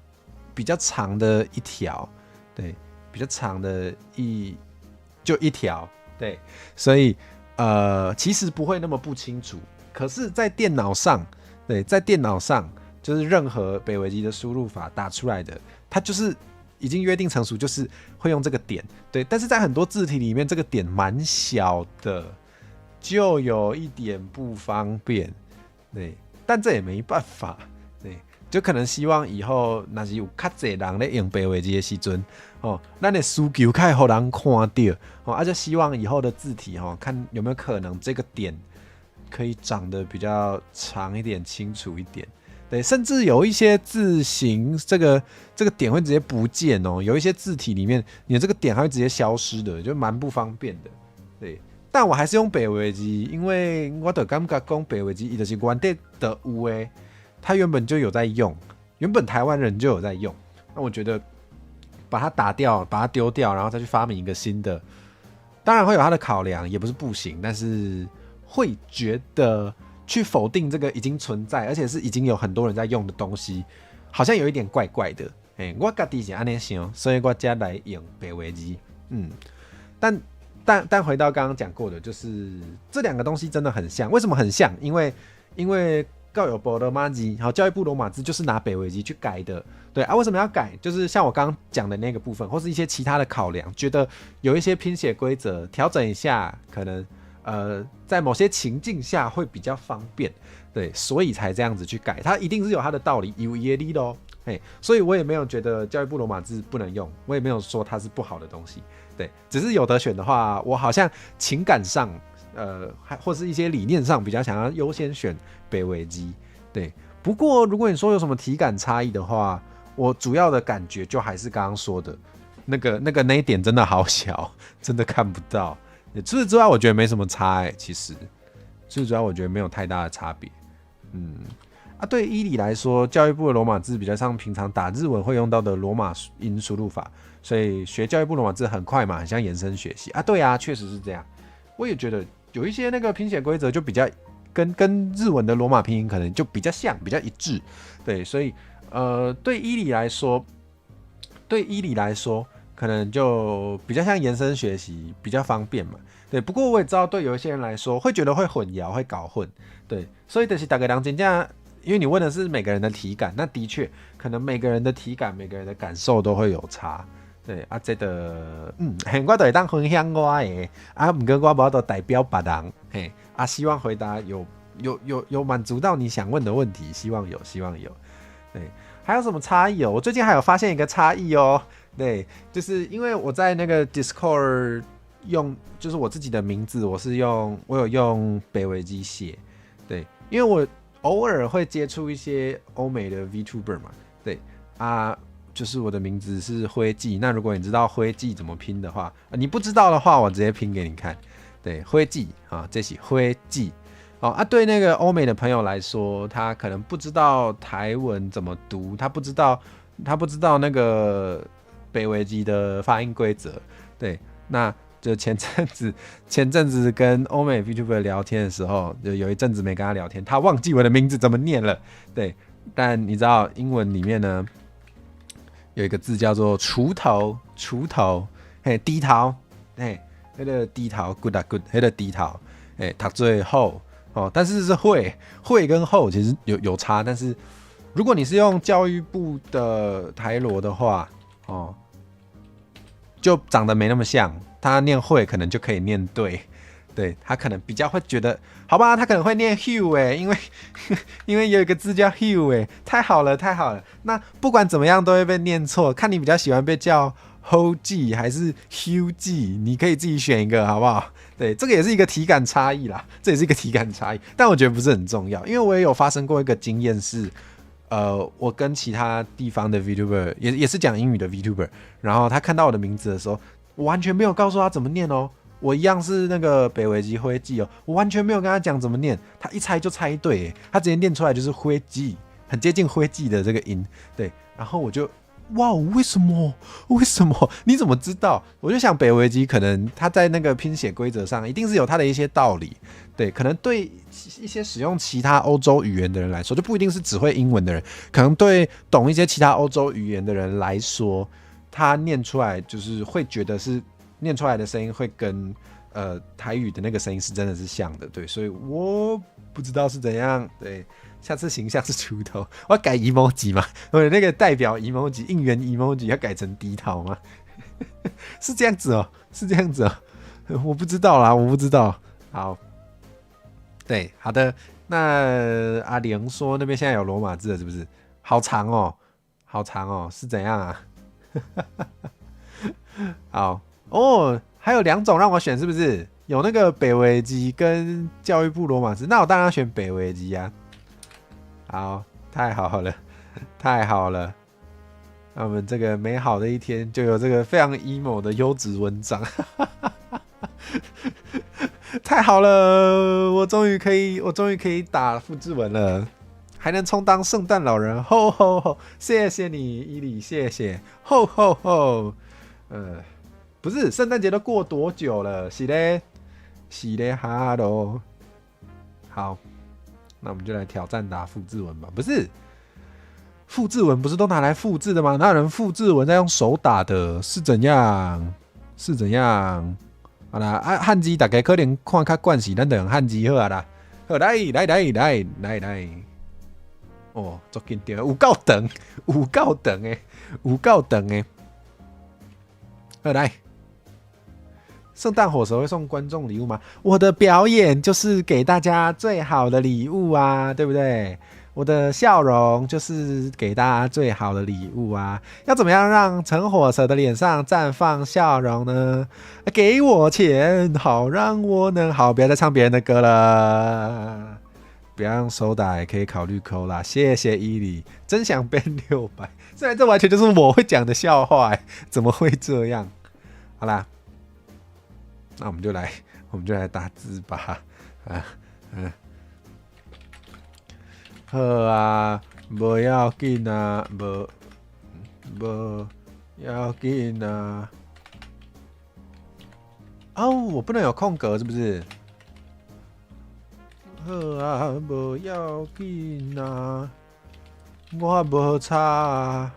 比較長的一條，對，比較長的就一條，對，所以其實不會那麼不清楚。可是，在電腦上，對，在電腦上，就是任何白話字的輸入法打出來的，它就是已經約定成熟，就是會用這個點，對。但是在很多字體裡面，這個點蠻小的，就有一點不方便，對。但這也沒辦法，對，就可能希望以後若是有較濟人咧用白話字的時陣，哦，咱的需求較會予人看著，哦，啊，就希望以後的字體，哦，看有沒有可能這個點可以長得比較長一點、清楚一點，對，甚至有一些字形，這個點會直接不見哦。有一些字體裡面，你的這個點還會直接消失的，就蠻不方便的。對，但我還是用白話字，因為我就感覺講白話字，伊就是原底就有的，它原本就有在用，原本台灣人就有在用。那我覺得把它打掉，把它丟掉，然後再去發明一個新的，當然會有它的考量，也不是不行，但是會覺得去否定這個已經存在，而且是已經有很多人在用的東西，好像有一點怪怪的。欸，我家己是按呢想，所以我才來用白話字。嗯，但回到剛剛講過的，就是這兩個東西真的很像。為什麼很像？因為教育部羅馬字，好，教育部羅馬字就是拿白話字去改的。對啊，為什麼要改？就是像我剛剛講的那個部分，或是一些其他的考量，覺得有一些拼寫規則調整一下，可能在某些情境下會比較方便，對，所以才這樣子去改。它一定是有它的道理，有伊的理囉，嘿，所以我也沒有覺得教育部羅馬字不能用，我也沒有說它是不好的東西，對，只是有得選的話，我好像情感上，還或是一些理念上比較想要優先選白話字，對。不過如果你說有什麼體感差異的話，我主要的感覺就還是剛剛說的那個那一點真的好小，真的看不到。除此之外，我覺得沒什麼差欸。其實，除此之外，我覺得沒有太大的差別。嗯，啊，對伊里來說，教育部的羅馬字比較像平常打日文會用到的羅馬音輸入法，所以學教育部羅馬字很快嘛，很像延伸學習啊。對啊，確實是這樣。我也覺得有一些那個拼寫規則就比較跟日文的羅馬拼音可能就比較像，比較一致。對，所以對伊里來說，可能就比較像延伸學習，比較方便嘛。對，不過我也知道，對有一些人來說，會覺得會混淆，會搞混。對，所以就是逐个人真正，因為你問的是每個人的體感，那的確可能每個人的體感、每個人的感受都會有差。對啊，這個嗯，我就會當分享我的，啊，毋過我無法度代表別人，嘿，啊，希望回答有滿足到你想問的問題，希望有，希望有。對，還有什麼差異哦？我最近還有發現一個差異哦。對，就是因為我在那個 Discord 用，就是我自己的名字，我有用白話字寫，對，因為我偶爾會接觸一些歐美的 VTuber 嘛，對啊，就是我的名字是灰記，那如果你知道灰記怎麼拼的話，你不知道的話，我直接拼給你看，對，灰記啊，這是灰記，哦啊，對那個歐美的朋友來說，他可能不知道台文怎麼讀，他不知道那個白話字的發音規則，對，那就前阵子跟歐美 VTuber 聊天的時候，就有一陣子沒跟他聊天，他忘記我的名字怎麼念了。對，但你知道英文裡面呢，有一個字叫做鋤頭，鋤頭，嘿，豬頭，嘿，彼个豬頭，骨啊骨，彼个豬頭，嘿，讀做hoe哦，但是是會，會跟後其實有差，但是如果你是用教育部的台羅的話，哦，就長得沒那麼像。他念會可能就可以念對，對，他可能比較會覺得，好吧，他可能會念 Hugh 哎，因為有一個字叫 Hugh 哎，太好了，太好了。那不管怎麼樣都會被念錯，看你比較喜歡被叫 Ho G 還是 Hugh G，你可以自己選一個，好不好？對，這個也是一個體感差異啦，這也是一個體感差異，但我覺得不是很重要，因為我也有發生過一個經驗是，我跟其他地方的 VTuber 也是講英語的 VTuber，然後他看到我的名字的時候，我完全沒有告訴他怎麼念哦，我一樣是那個北維基灰記哦，我完全沒有跟他講怎麼念，他一猜就猜對，他直接念出來就是灰記，很接近灰記的這個音，對，然後我就哇，為什麼？為什麼？你怎麼知道？我就想北維基可能他在那個拼寫規則上一定是有他的一些道理，對，可能對一些使用其他歐洲語言的人來說，就不一定是只會英文的人，可能對懂一些其他歐洲語言的人來說，他念出來就是會覺得是念出來的聲音會跟台語的那個聲音是真的是像的，對，所以我不知道是怎樣，對，下次形象是鋤頭，我要改 emoji 嘛？我那個代表 emoji 應援 emoji 要改成豬頭嗎？是這樣子哦，是這樣子哦，我不知道啦，我不知道。好，對，好的，那阿玲說那邊現在有羅馬字了，是不是？好長哦，好長哦，是怎樣啊？好哦，還有兩種讓我選，是不是？有那個北維基跟教育部羅馬字，那我當然要選北維基啊。好，太好了，太好了。那我們這個美好的一天就有這個非常 emo 的優質文章，太好了，我終於可以打複製文了，還能充當聖誕老人，吼吼吼！謝謝你，伊里，謝謝，吼吼吼！不是，聖誕節都過多久了？是咧，是咧，哈囉。好，那我們就來挑戰打複製文吧。不是，複製文不是都拿來複製的嗎？哪有人複製文在用手打的？是怎樣？是怎樣？好啦，啊，漢字大家可能看較慣勢，咱就用漢字好啊啦。好，來來來來來來。哦，足緊張，有夠長，有夠長的，有夠長的。好，來，聖誕火蛇會送觀眾禮物嗎？我的表演就是給大家最好的禮物啊，對不對？我的笑容就是給大家最好的禮物啊！要怎麼樣讓陳火蛇的臉上綻放笑容呢？給我錢，好讓我能好，不要再唱別人的歌了。不要用手打，也可以考慮扣啦。謝謝伊里，真想變600。雖然這完全就是我會講的笑話，欸，怎麼會這樣？好啦，那我們就來打字吧。啊，嗯。好啊，無要緊啊，無要緊啊。哦，我不能有空格，是不是？好啊，無要緊啊，我無差啊。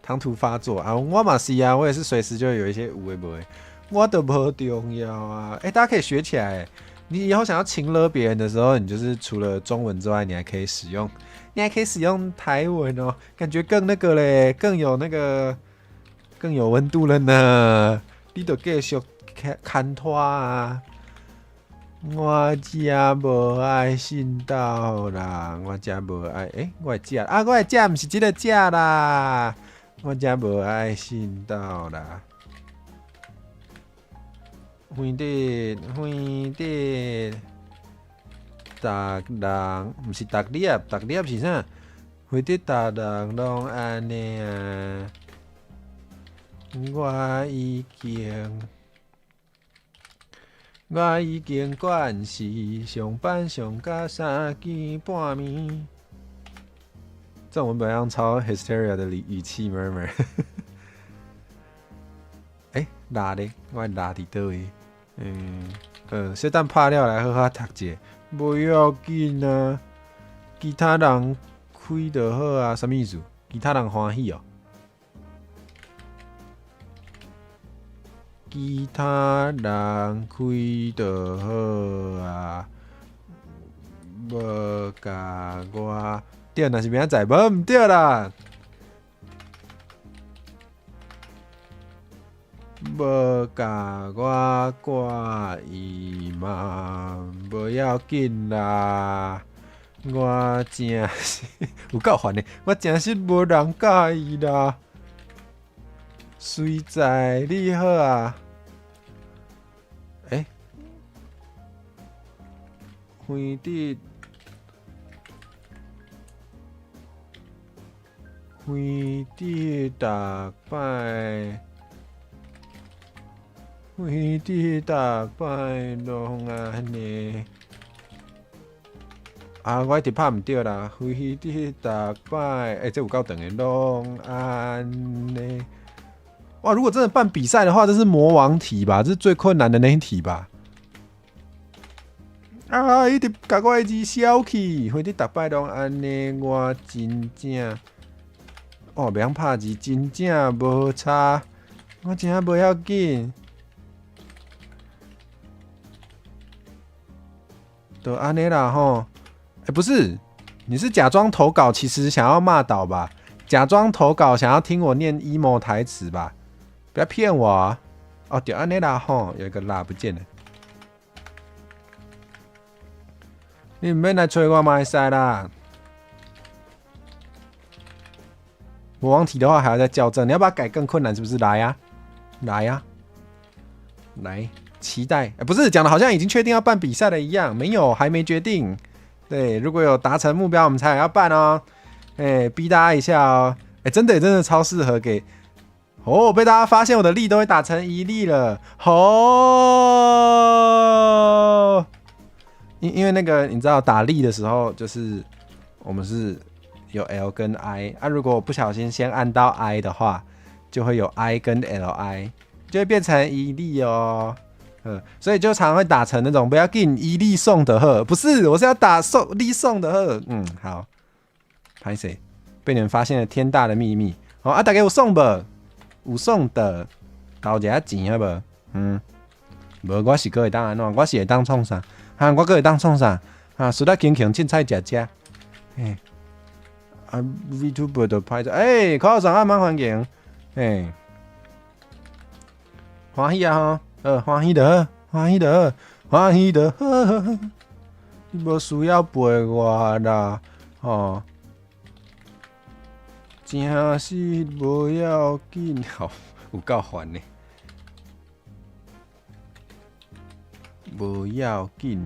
唐突發作啊，我嘛是啊，我也是隨時就有一些有的無的，我都無重要啊。欸，大家可以學起來。你以後想要情勒別人的時候，你就是除了中文之外，你還可以使用台文哦，感覺更那個嘞，更有那個，更有溫度了呢。你就繼續牽拖啊！我才無愛信道啦，我才無愛，欸，我的這啊，我的這毋是這个這啦，我才無愛信道啦。反正反正，逐人毋是逐粒，逐粒是啥？反正逐人攏按呢啊。我已經慣勢上班上到三更半暝。這種文本要超 Hysteria 的語氣 murmur。欸，拉咧，我拉佇佗位？小等拍了來好好讀者，無要緊啊，其他人開就好啊，啥物意思？其他人歡喜哦。其他人開就好啊，無共我對，若是明仔載，無毋對啦。無共我掛意嘛，無要緊啦。我真是有夠煩的，我真是無人佮意啦。隨在你好啊，欸，輝佇輝佇逐擺，輝佇逐擺攏按呢。啊，我一直拍毋對啦，輝佇逐擺，欸，這有夠長的，攏按呢。哇，如果真的辦比賽的話，這是魔王題吧？這是最困難的那一題吧？啊！一直共我的字消去，反正逐擺攏按呢，我真正哦，袂曉拍字，真正無差，我真正無要緊，就按呢啦吼。欸，不是，你是假裝投稿，其實想要罵倒吧？假裝投稿，想要聽我念 emo 台詞吧？不要騙我啊！哦，就按呢啦吼，有一個啦不見了。你毋免來揣我嘛會使啦。魔王題的話還要再校正，你要把它改更困難是不是？來呀，來呀，來，期待！欸，不是，講的好像已經確定要辦比賽了一樣，沒有，還沒決定。對，如果有達成目標，我們才要辦哦。欸，逼大家一下哦。欸，真的，真的超適合給。哦，被大家發現我的力都會打成一粒了。哦，因為那個你知道打力的時候，就是我們是有 L 跟 I 啊，如果我不小心先按到 I 的話，就會有 I 跟 LI，就會變成一粒哦。所以就常會打成那種不要緊一粒送的呵，不是，我是要打送力送的呵。嗯，好，歹勢，被你們發現了天大的秘密。好啊，大家有送無？有送的，投一下錢好無？嗯，無，我是閣會當按怎？我是會當創啥？哈，我閣會當創啥？哈，除了勤勤凊彩食食。欸，啊，VTuber 就歹勢，欸，口上啊，蠻歡迎，欸，歡喜啊吼，歡喜就好，歡喜就好，歡喜就好。你無需要陪我啦，吼。真是無要緊，好，有夠煩的。無要緊，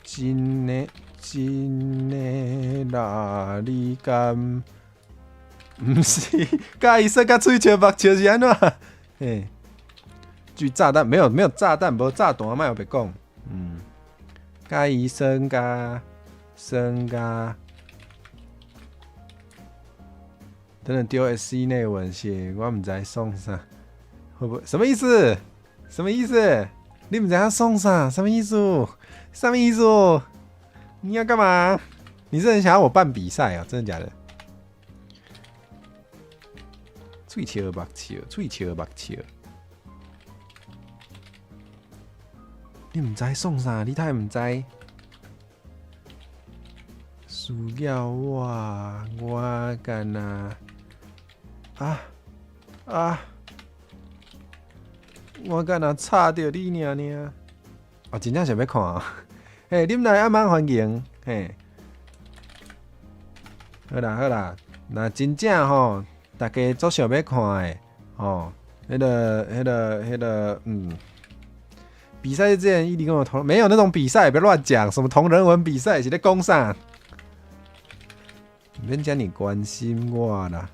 真的真的啦，你敢？毋是，佮伊說甲喙笑目笑是按怎？嘿，巨炸彈沒有沒有炸彈，無炸彈莫予白講。嗯，佮伊耍甲耍甲。等等丟 SC 內文寫，我毋知送啥，會不會什麼意思？什麼意思？你毋知影送啥？什麼意思？什麼意思？你要幹嘛？你是很想要我辦比賽啊？真的假的？喙笑目笑，喙笑目笑。你毋知送啥？你太毋知。需要我，我干那啊啊！我干那插著你爾爾。哦，真正想欲看啊！嘿，你們來按蠻歡迎，嘿。好啦好啦，若真正吼，大家足想欲看的，吼，彼個、彼個、彼個，比賽之前一直跟我同，沒有那種比賽，別亂講，什麼同人文比賽，是咧講啥？毋免遮爾關心我啦，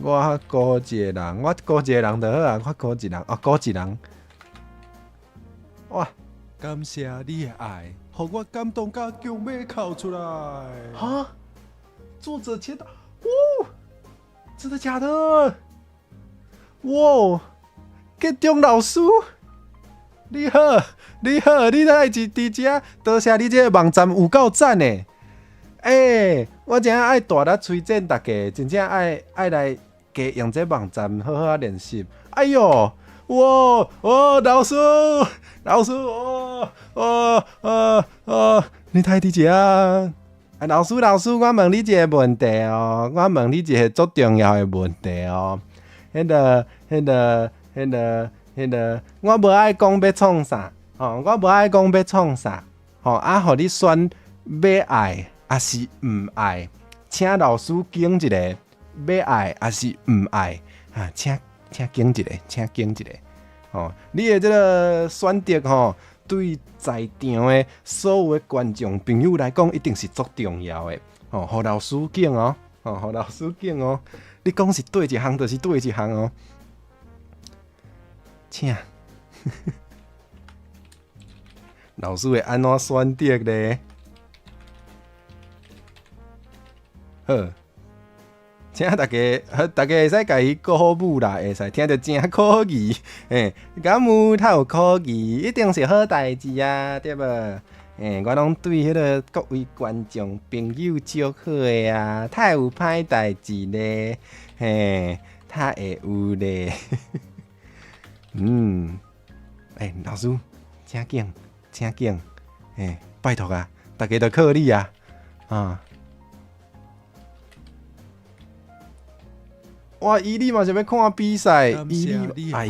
我孤一个人，我孤一个人就好啊，我孤一人，哦，孤一人。哇！感謝你的愛，予我感動甲強欲哭出來。哈？作者簽到，嗚！真的假的？哇！建中老師，你好，你好，你來佇佇遮，多謝你這個網站有夠讚的。欸，我真正愛大力推薦大家，真正愛愛來加用這網站好好仔練習。哎喲，哇哦，老師，老師，哦哦哦哦，你佇佇遮？啊，老師，老師，我問你一個問題哦，我問你一個足重要的問題哦。彼個、彼個、彼個、彼個，我無愛講欲創啥，吼，我無愛講欲創啥，吼，啊，予你選欲愛抑是毋愛，請老師揀一个欲愛抑是毋愛，啊，請請揀一个，請揀一個，吼，你的這个選擇吼，對在場的所有的觀眾朋友來講，一定是足重要的，吼，予老師揀哦，吼，予老師揀哦。你講是佗一項，就是佗一項哦。請，老師會按怎選擇咧？好，請大家，大家會使共伊鼓舞啦，會使聽著誠可疑，欸，敢有較有可疑，一定是好代誌啊，對無？欸，我攏對彼个各位觀眾朋友足好的啊，太有歹代誌咧，嘿，較會有咧。嗯，欸，老師，請揀，請揀，欸，拜託啊，大家都靠你啊，啊！哇，伊你嘛是欲看比賽，伊你愛。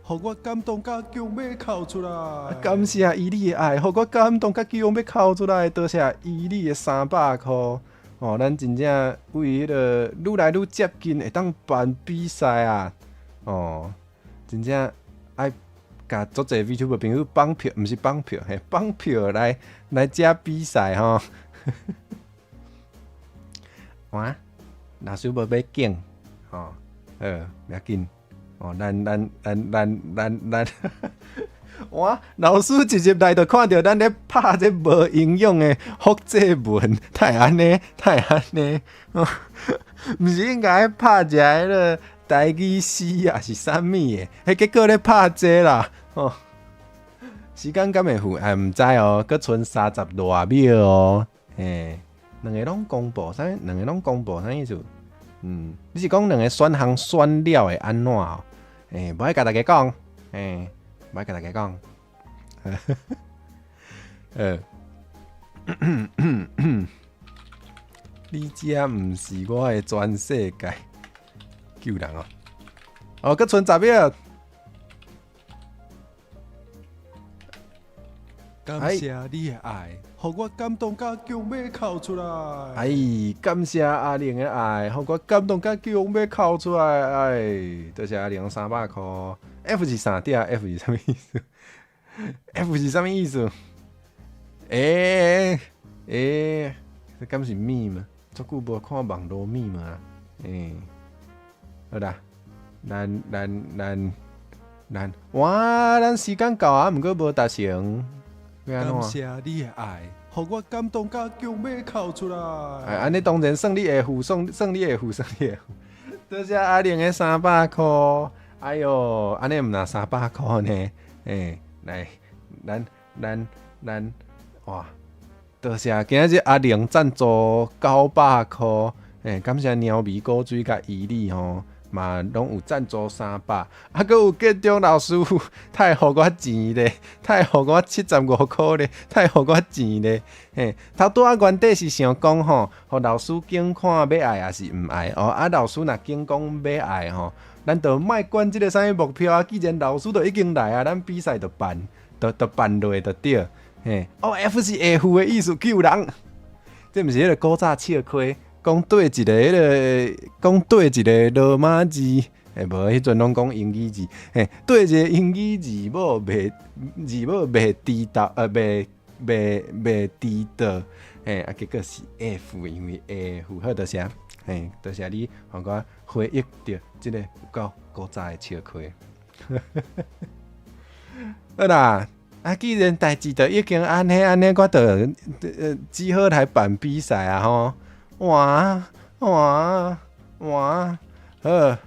予我感動甲強欲哭出來。感謝伊你的愛，予我感動甲強欲哭出來。多謝伊你的300箍。哦，咱真正為彼个愈來愈接近會當辦比賽啊！哦，真正愛共足濟 VTuber 朋友綁票，毋是綁票，嘿，綁票來來遮比賽吼。哇，老師無欲揀，吼，好，袂要緊。哦，咱咱咱咱咱咱，哇！老師一入來就看著咱咧拍這無營養的複製文，哪會按呢？哪會按呢？毋是應該拍一個彼个台語詩抑是啥物的？彼結果咧拍這啦！吼，時間敢會赴？哎，毋知哦，閣賰30外秒哦。嘿，兩个攏公布啥？兩个攏公布啥意思？嗯，你是講兩个選項選了會按怎哦？欸，無愛共大家講，欸，無愛共大家講。你這毋是我的全世界，救人哦！哦，閣賰10秒。感謝你的愛，予我感動甲強欲哭出來。哎，感謝阿玲的愛，予我感動甲強欲哭出來。哎，多謝阿玲300箍。F 是啥？對啊，F 是啥物意思？F 是啥物意思？欸欸，這敢是密嗎？足久無看網路密碼啊。欸，好啦，咱咱咱咱，哇，咱時間到啊，毋過無達成。感謝你的愛，予我感動甲強欲哭出來。哎，按呢當然算你會付，算算你會付，算你會付。多謝阿玲的300箍。哎喲，按呢毋若300箍呢？欸，來，咱咱咱，哇！多謝今仔日阿玲贊助900箍，欸，感謝貓咪果水佮伊利吼。嘛，攏有贊助300，啊，閣有建中老師太予我錢咧，太予我75箍咧，太予我錢咧，嘿，頭拄仔原底是想講吼，予老師揀看欲愛抑是毋愛哦，啊，老師若揀講欲愛吼，咱就莫管這个啥物目標啊，既然老師都已經來啊，咱比賽就辦，就就辦落就對，嘿，哦，F 是會付的意思，救人，這毋是彼个古早笑虧。講對一个彼个，講對一个羅馬字，欸，無，彼陣攏講英語字，嘿，對一个英語字母袂字母袂知道，袂袂袂知道，嘿，啊，結果是 F，因為 F 好，多謝，嘿，多謝你，予我回憶著這个有夠古早的笑話。好啦，啊，既然代誌都已經按呢按呢，我就只好來辦比賽啊吼。哇哇哇！好，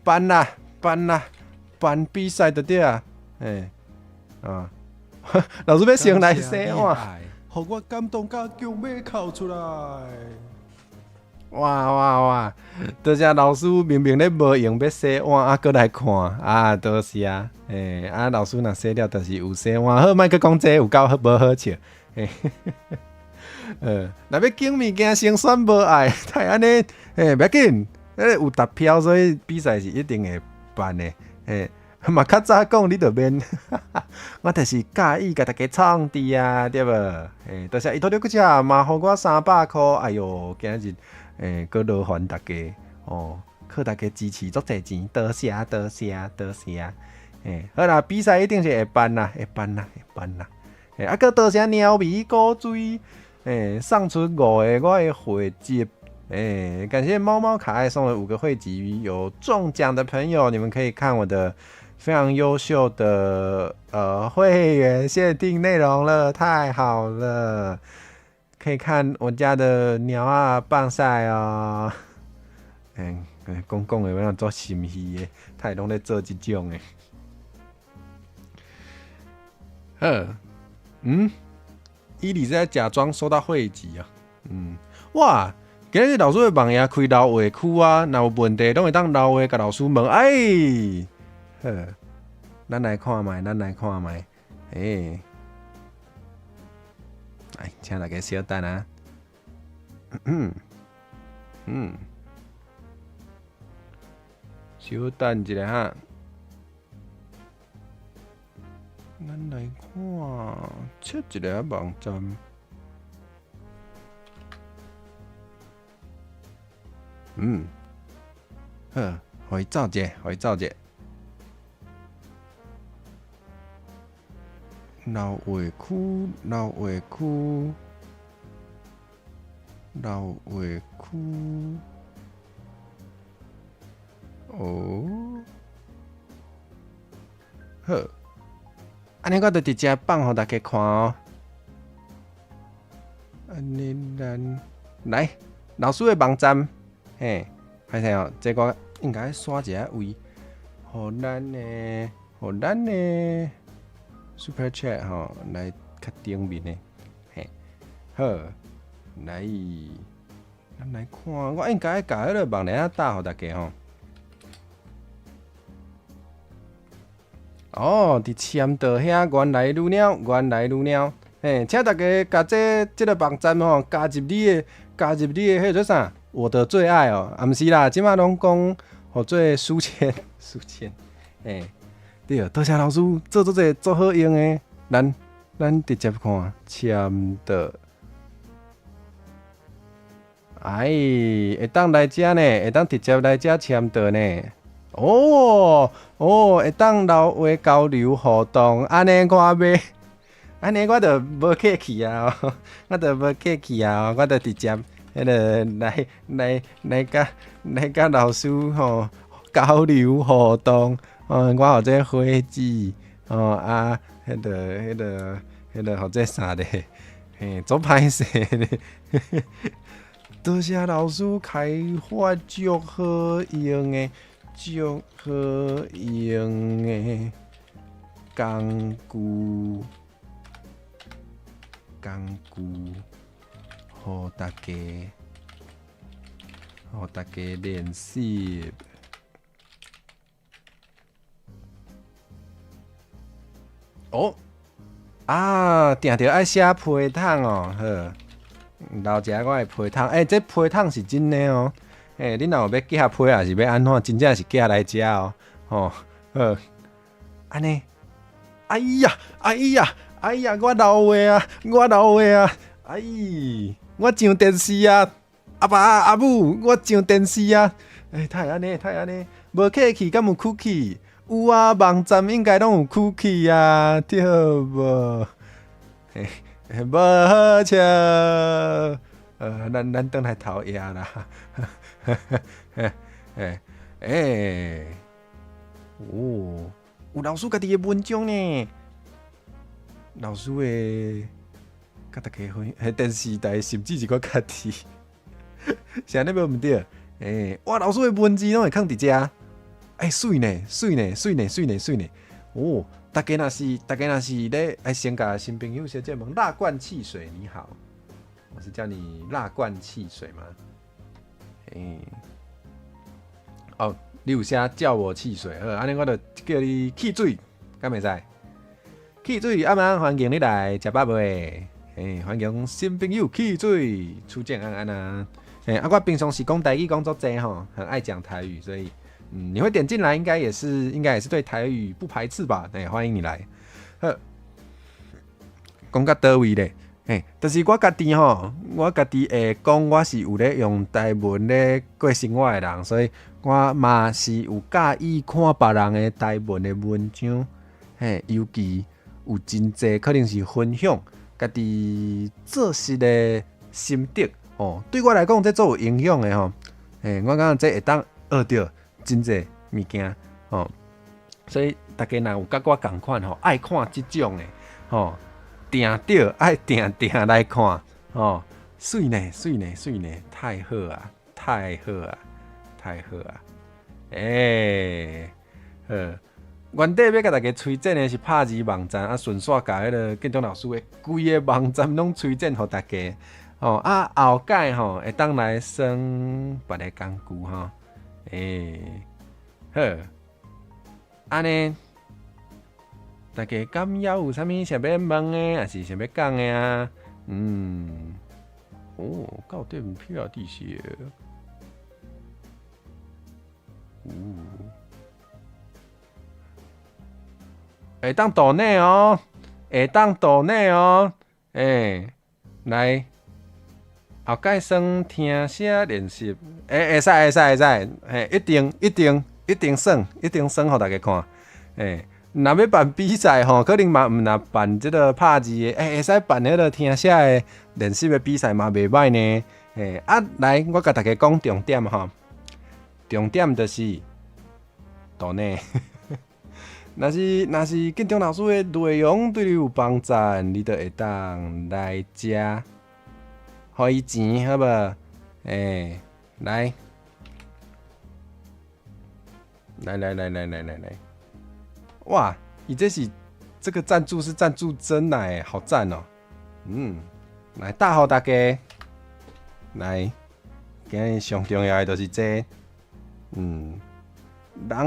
辦啦，辦啦，辦比賽就對啊，欸，啊，老師欲先來洗碗，予我感動甲強欲哭出來。哇哇哇！多謝老師明明咧無閒欲洗碗，啊，閣來看，啊，多謝，欸，啊，老師若洗了，就是有洗碗。好，莫閣講這有夠好無好笑，欸，若欲揀物件先選無愛，太按呢，欸，袂要緊，欸，有達標，所以比賽是一定會辦的，欸，嘛較早講你就免，我就是佮意共大家創治啊，對無？欸，多謝伊托六個只嘛，予我300箍，哎喲，今日。欸，閣勞煩大家哦，靠大家支持足濟錢，多謝多謝多謝。欸，好啦，比賽一定是會辦啦，會辦啦，會辦啦。欸，啊，閣多謝貓咪古錐，欸，送出五個我的會籍。欸，感謝貓貓可愛送了五個會籍，有中獎的朋友，你們可以看我的非常優秀的會員限定內容了，太好了。可以看我家的貓仔放屎哦。欸，講講的欲按怎做心虛的，他攏咧做這種的。好，嗯，伊裡是在假裝收到會籍啊。嗯，哇，今日老師的網頁開留話區啊，若有問題攏會當留話共老師問。哎，好，咱來看覓，咱來看覓，欸。來，請大家稍等啊。嗯嗯，稍等一下哈。咱來看，切一下網站。嗯，好，予伊走者，予伊走者。留話區，留話區，留話區。哦，好，按呢我就直接放予大家看哦。按呢咱來老師的網站，嘿，歹勢哦，這我應該刷一下位，予咱的，予咱的。Super Chat 吼，來較頂面的，嘿，好，來，咱來看，我應該共彼个網頁仔打予大家吼。哦，佇簽到遐，原來如貓，原來如貓，嘿，請大家共這這个網站吼加入你的，加入你的彼个做啥？我的最愛哦，啊，毋是啦，這擺攏講予做書籤，書籤，嘿。對，多謝老師做足濟足好用的，咱咱直接看簽到。哎，會當來遮呢，會當直接來遮簽到呢。哦哦，會當留話交流互動，按呢我欲，按呢我就無客氣啊，我就無客氣啊，我就直接彼个來來來佮來佮老師吼交流互動。哦，我予這火子，哦啊，彼个、彼个、彼个，予這啥咧？嘿，足歹勢咧！多謝老師開發足好用的、足好用的工具，工具，予大家，予大家練習。哦，啊，定著愛寫批桶哦，好，留一下我的批桶，欸，這批桶是真的哦，欸，恁若有欲寄批，抑是欲按怎，真正是寄來遮哦，吼，好，按呢，哎呀，哎呀，哎呀，我漏話啊，我漏話啊，哎，我上電視啊，阿爸阿母，我上電視啊，欸，哪會按呢，哪會按呢，無客氣，敢有客氣？有啊，網站應該攏有 cookie 啊，對無？嘿，無好笑，咱咱轉來頭頁啦。欸欸，哦，有老師家己的文章呢，老師的，佮大家分，彼電視台甚至是我家己，是按呢無毋對？欸，哇，老師的文字攏會囥佇遮，欸，媠呢，媠呢，媠呢，媠呢，媠呢，哦，大家若是咧，愛先共新朋友小姐問辣罐汽水你好，我是叫你辣罐汽水嗎？欸，哦，你有寫叫我汽水，好，按呢我就叫你汽水，敢袂使？汽水，阿媽歡迎你來食飽未？欸，歡迎新朋友汽水，初見安安啊！欸，啊，我平常時講台語講足濟吼，很愛講台語，所以，你會點進來，應該也是對台語不排斥吧？欸，歡迎你來。好，講到佗位咧？欸，就是我家己吼，我家己會講，我是有咧用台文咧過生活的人，所以我嘛是有佮意看別人的台文的文章，嘿，尤其有真濟可能是分享家己做事的心得哦。對我來講，這足有影響的吼。嘿，我感覺這會當學著真濟物件吼。所以大家若有佮我仝款吼，愛看這種的吼，定著愛定定來看吼，媠呢，媠呢，媠呢，太好啊，太好啊，太好啊！欸，好，原底欲共大家推薦的是拍字網站，啊，順紲共彼个建中老師的規个網站攏推薦予大家，吼啊，後蓋吼會當來耍別个工具吼，欸，好，按呢，大家敢猶有啥物想欲問的，抑是想欲講的啊？哦，到電票地寫，哦，會當 donate 哦，會當 donate 哦，欸，來，後蓋耍聽寫練習，欸，會使會使會使，嘿，一定一定一定耍，一定耍予大家看，欸。若欲辦比賽吼，可能嘛毋若辦這个拍字的，欸，會使辦彼个聽寫的練習的比賽嘛袂䆀呢。欸，啊，來，我共大家講重點吼，重點就是 donate。若是建中老師的內容對你有幫助，你就會當來遮，予伊錢好無？欸，來，來來來來來來來。哇，你這是這個贊助是贊助珍奶，好讚哦！來大予大家，來，今日上重要的就是這，人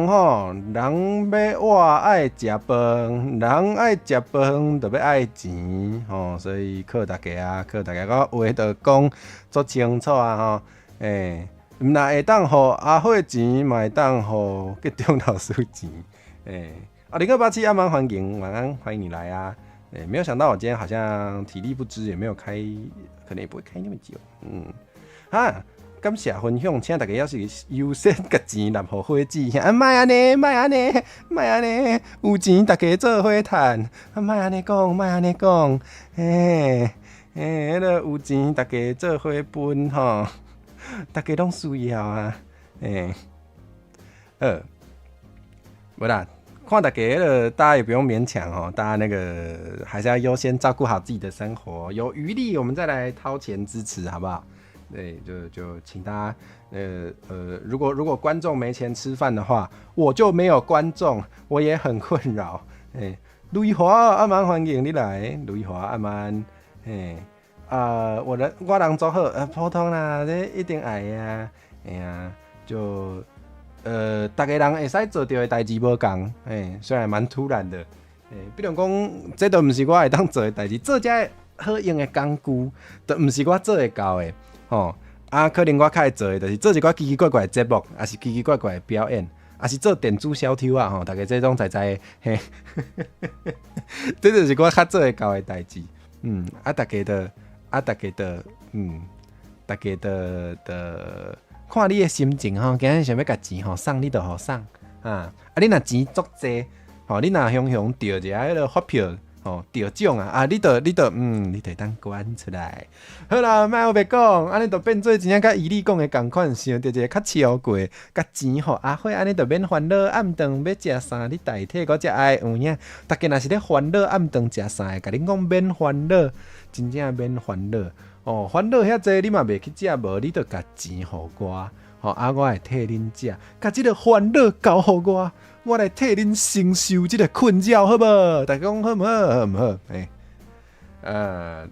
吼，人欲活愛食飯，人愛食飯就欲愛錢吼，所以靠大家啊，靠大家，我話就講足清楚啊吼，欸，毋若會當予阿慧錢，嘛會當予建中老師錢，欸。啊，0287阿蠻歡迎，晚安，歡迎你來啊！欸，沒有想到我今天好像體力不支，也沒有開，可能也不會開那麼久。哈，感謝分享，請大家猶是優先共錢納予火子，啊，莫按呢，莫按呢，莫按呢，有錢大家做伙趁，啊，莫按呢講，莫按呢講，欸欸，彼个有錢大家做伙分吼，大家攏需要啊，欸，好，無啦。看大家彼个，大家也不用勉強哦，大家那個還是要優先照顧好自己的生活，有餘力我們再來掏錢支持，好不好？對，就請大家，如果觀眾沒錢吃飯的話，我就沒有觀眾，我也很困擾。欸，雷華阿蠻歡迎你來，雷華阿蠻，欸，啊，我人做好，普通啦，這一定愛啊，哎呀，就。逐家人會使做著的代誌無仝，欸，雖然蠻突然的，欸，比如講，這都毋是我會當做的代誌，做這好用的工具，都毋是我做會到的，吼。啊，可能我較會做的，就是做一寡奇奇怪怪的節目，抑是奇奇怪怪的表演，抑是做電子小偷啊，吼，大家這攏知知，嘿，這就是我較做會到的代誌，啊，大家的，啊，大家的，大家的的。看你的心情吼，今日想欲共錢吼送你就予送啊！啊，你若錢足濟吼，你若雄雄著一下彼个發票吼，著獎啊！啊，你就會當捐出來。好啦，莫烏白講，按呢就變做真正佮伊你講的仝款，想著一個較超過，共錢予阿火，按呢就免煩惱暗頓欲食啥，你代替我才愛有影。大家若是咧煩惱暗頓食啥的，共恁講免煩惱，真正免煩惱。哦，煩惱遐濟，你嘛袂去食無，你就共錢予我，吼啊，我會替恁食，共這个煩惱交予我，我來替恁承受這个困擾，好無？大家講好毋好？好毋好？欸，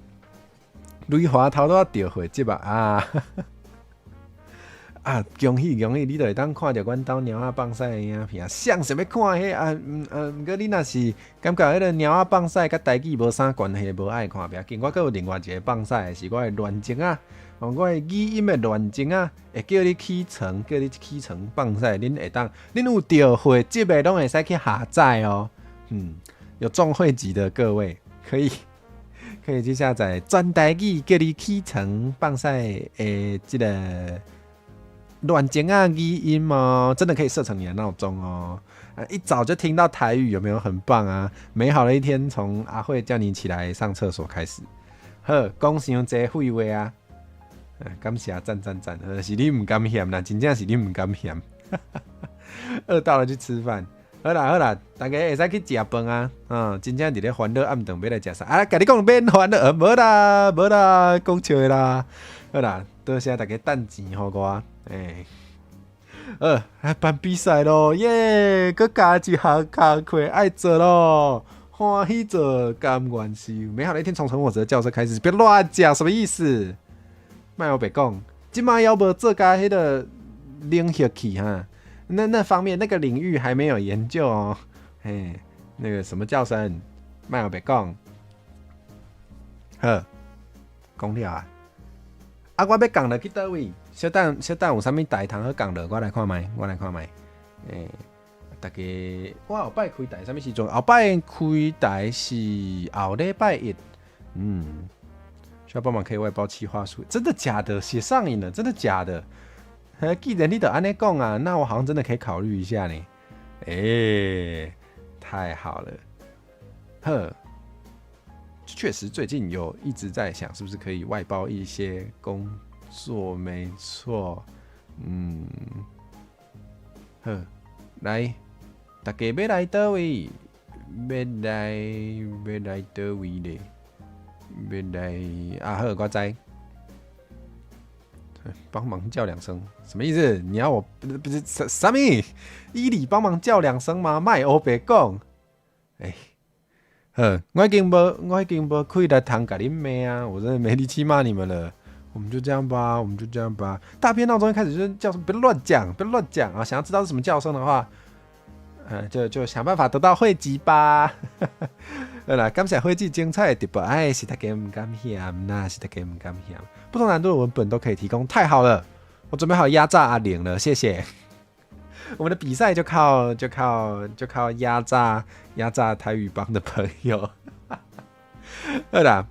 雷華頭拄仔著會集啊！啊，啊，恭喜恭喜，你就會當看著阮兜貓仔放屎的影片。誰想欲看彼啊？毋過你若是感覺彼个貓仔放屎佮台語無啥關係，無愛看，袂要緊。我閣有另外一个放屎的是我的亂情啊，哦，我的語音的亂情啊，會叫你起床，叫你起床放屎，恁會當，恁有著會籍的攏會使去下載哦。有中會籍的各位可以去下載全台語叫你起床放屎的這个亂情啊語音哦，真的可以設成你的鬧鐘哦。一早就聽到台語，有沒有很棒啊？美好的一天從阿慧叫你起來上廁所開始。好，講傷濟廢話啊！感謝讚讚讚，是你毋甘嫌啦，真正是你毋甘嫌。餓到了去吃飯。好啦好啦，大家會使去食飯啊！真正佇咧煩惱暗頓欲來食啥？啊，共你講免煩惱，無啦無啦，講笑的啦。好啦，多謝大家趁錢予我。欸，來辦比賽咯，耶！閣加一項工課愛做咯，歡喜做甘願受。美好的一天從陳我澤教授開始，別亂講，什麼意思？莫烏白講，這馬猶無做共彼个領域去哈，那方面那個領域還沒有研究哦。嘿，那個什麼叫聲？莫烏白講。好，講了啊。啊，我欲降落去佗位？小等小等有啥物台通好降落？我來看覓，我來看覓。欸，大家，我後擺開台啥物時陣？後擺開台是後禮拜一。需要幫忙可以外包企劃書，真的假的？寫上癮了，真的假的？既然你都按呢講啊，那我好像真的可以考慮一下呢。欸，太好了，呵。確實最近有一直在想，是不是可以外包一些工作？沒錯，好，來，大家欲來佗位？欲來欲來佗位咧？欲來啊？好，我知。幫忙叫兩聲，什麼意思？你要我不是不是啥啥物？伊里幫忙叫兩聲嗎？莫烏白講，欸。好，我已經無氣力通共恁罵啊！我真的沒力氣罵你們了。我們就這樣吧，我們就這樣吧。大便鬧鐘一開始就叫聲，別亂講，別亂講啊！想要知道是什麼叫聲的話，就想辦法得到會籍吧。好啦，感謝會籍精彩的直播，哎，是大家毋甘嫌啦，是大家毋甘嫌。不同難度的文本都可以提供，太好了！我準備好壓榨阿玲了，謝謝。我們的比賽就靠壓榨台語幫的朋友。好啦，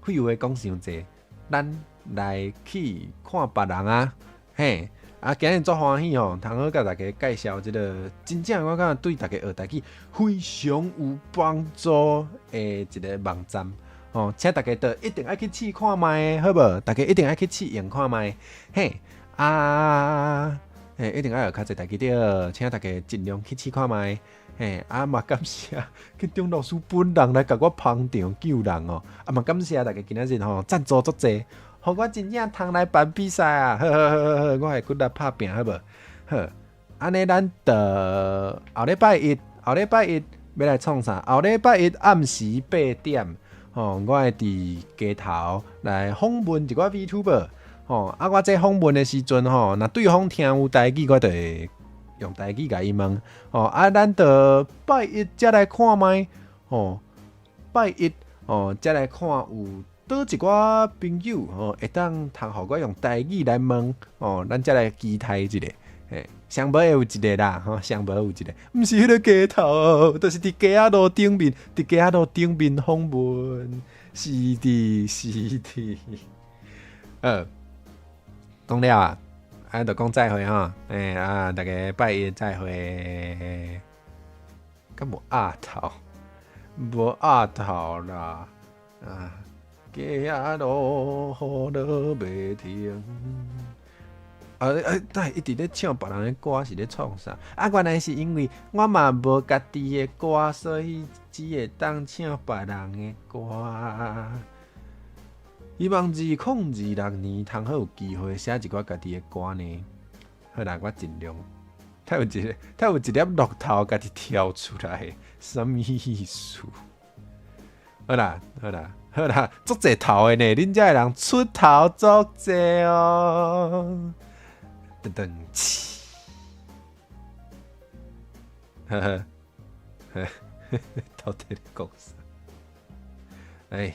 廢話講傷濟，咱來去看別人啊，嘿，啊，今日足歡喜哦，通好共大家介紹這个真正我感覺對大家學台語非常有幫助的一个網站哦，請大家都一定愛去試看覓，好無？大家一定愛去試用看覓，嘿，啊，嘿，一定愛學較濟台語對，請大家盡量去試看覓。嘿，啊嘛感謝建中老師本人來共我捧場救人哦，啊嘛感謝大家今仔日吼贊助足濟，予我真正通來辦比賽啊！好好好好好，我會骨力拍拚好無？好，按呢咱就後禮拜一，後禮拜一欲來創啥？後禮拜一暗時8點，吼，我會佇街頭來訪問一寡 VTuber，吼，啊，我這訪問的時陣吼，若對方聽有台語，我就會用台語共伊問，吼，啊，咱就拜一才來看覓，吼，拜一哦，才來看有佗一寡朋友吼，會當通予我用台語來問，吼，咱才來期待一下，嘿，上無會有一个啦，吼，上無有一个，毋是彼个街頭，就是佇街仔路頂面，佇街仔路頂面訪問，是的，是的，講了啊。啊，就講再會吼，欸啊，大家拜一再會。敢無鴨頭？無鴨頭啦！啊，街仔路雨落袂停。啊啊！等一直咧唱別人的歌是咧創啥？啊，原來是因為我嘛無家己的歌，所以只會當唱別人的歌。希望2026年通好有機會寫一寡家己的歌呢。好啦，我盡量。他有一粒樂透家己跳出來，啥物意思？好啦，好啦，好啦，足濟頭的呢，恁遮的人出頭足濟哦。噔噔，起，呵呵，呵，到底咧講啥？哎，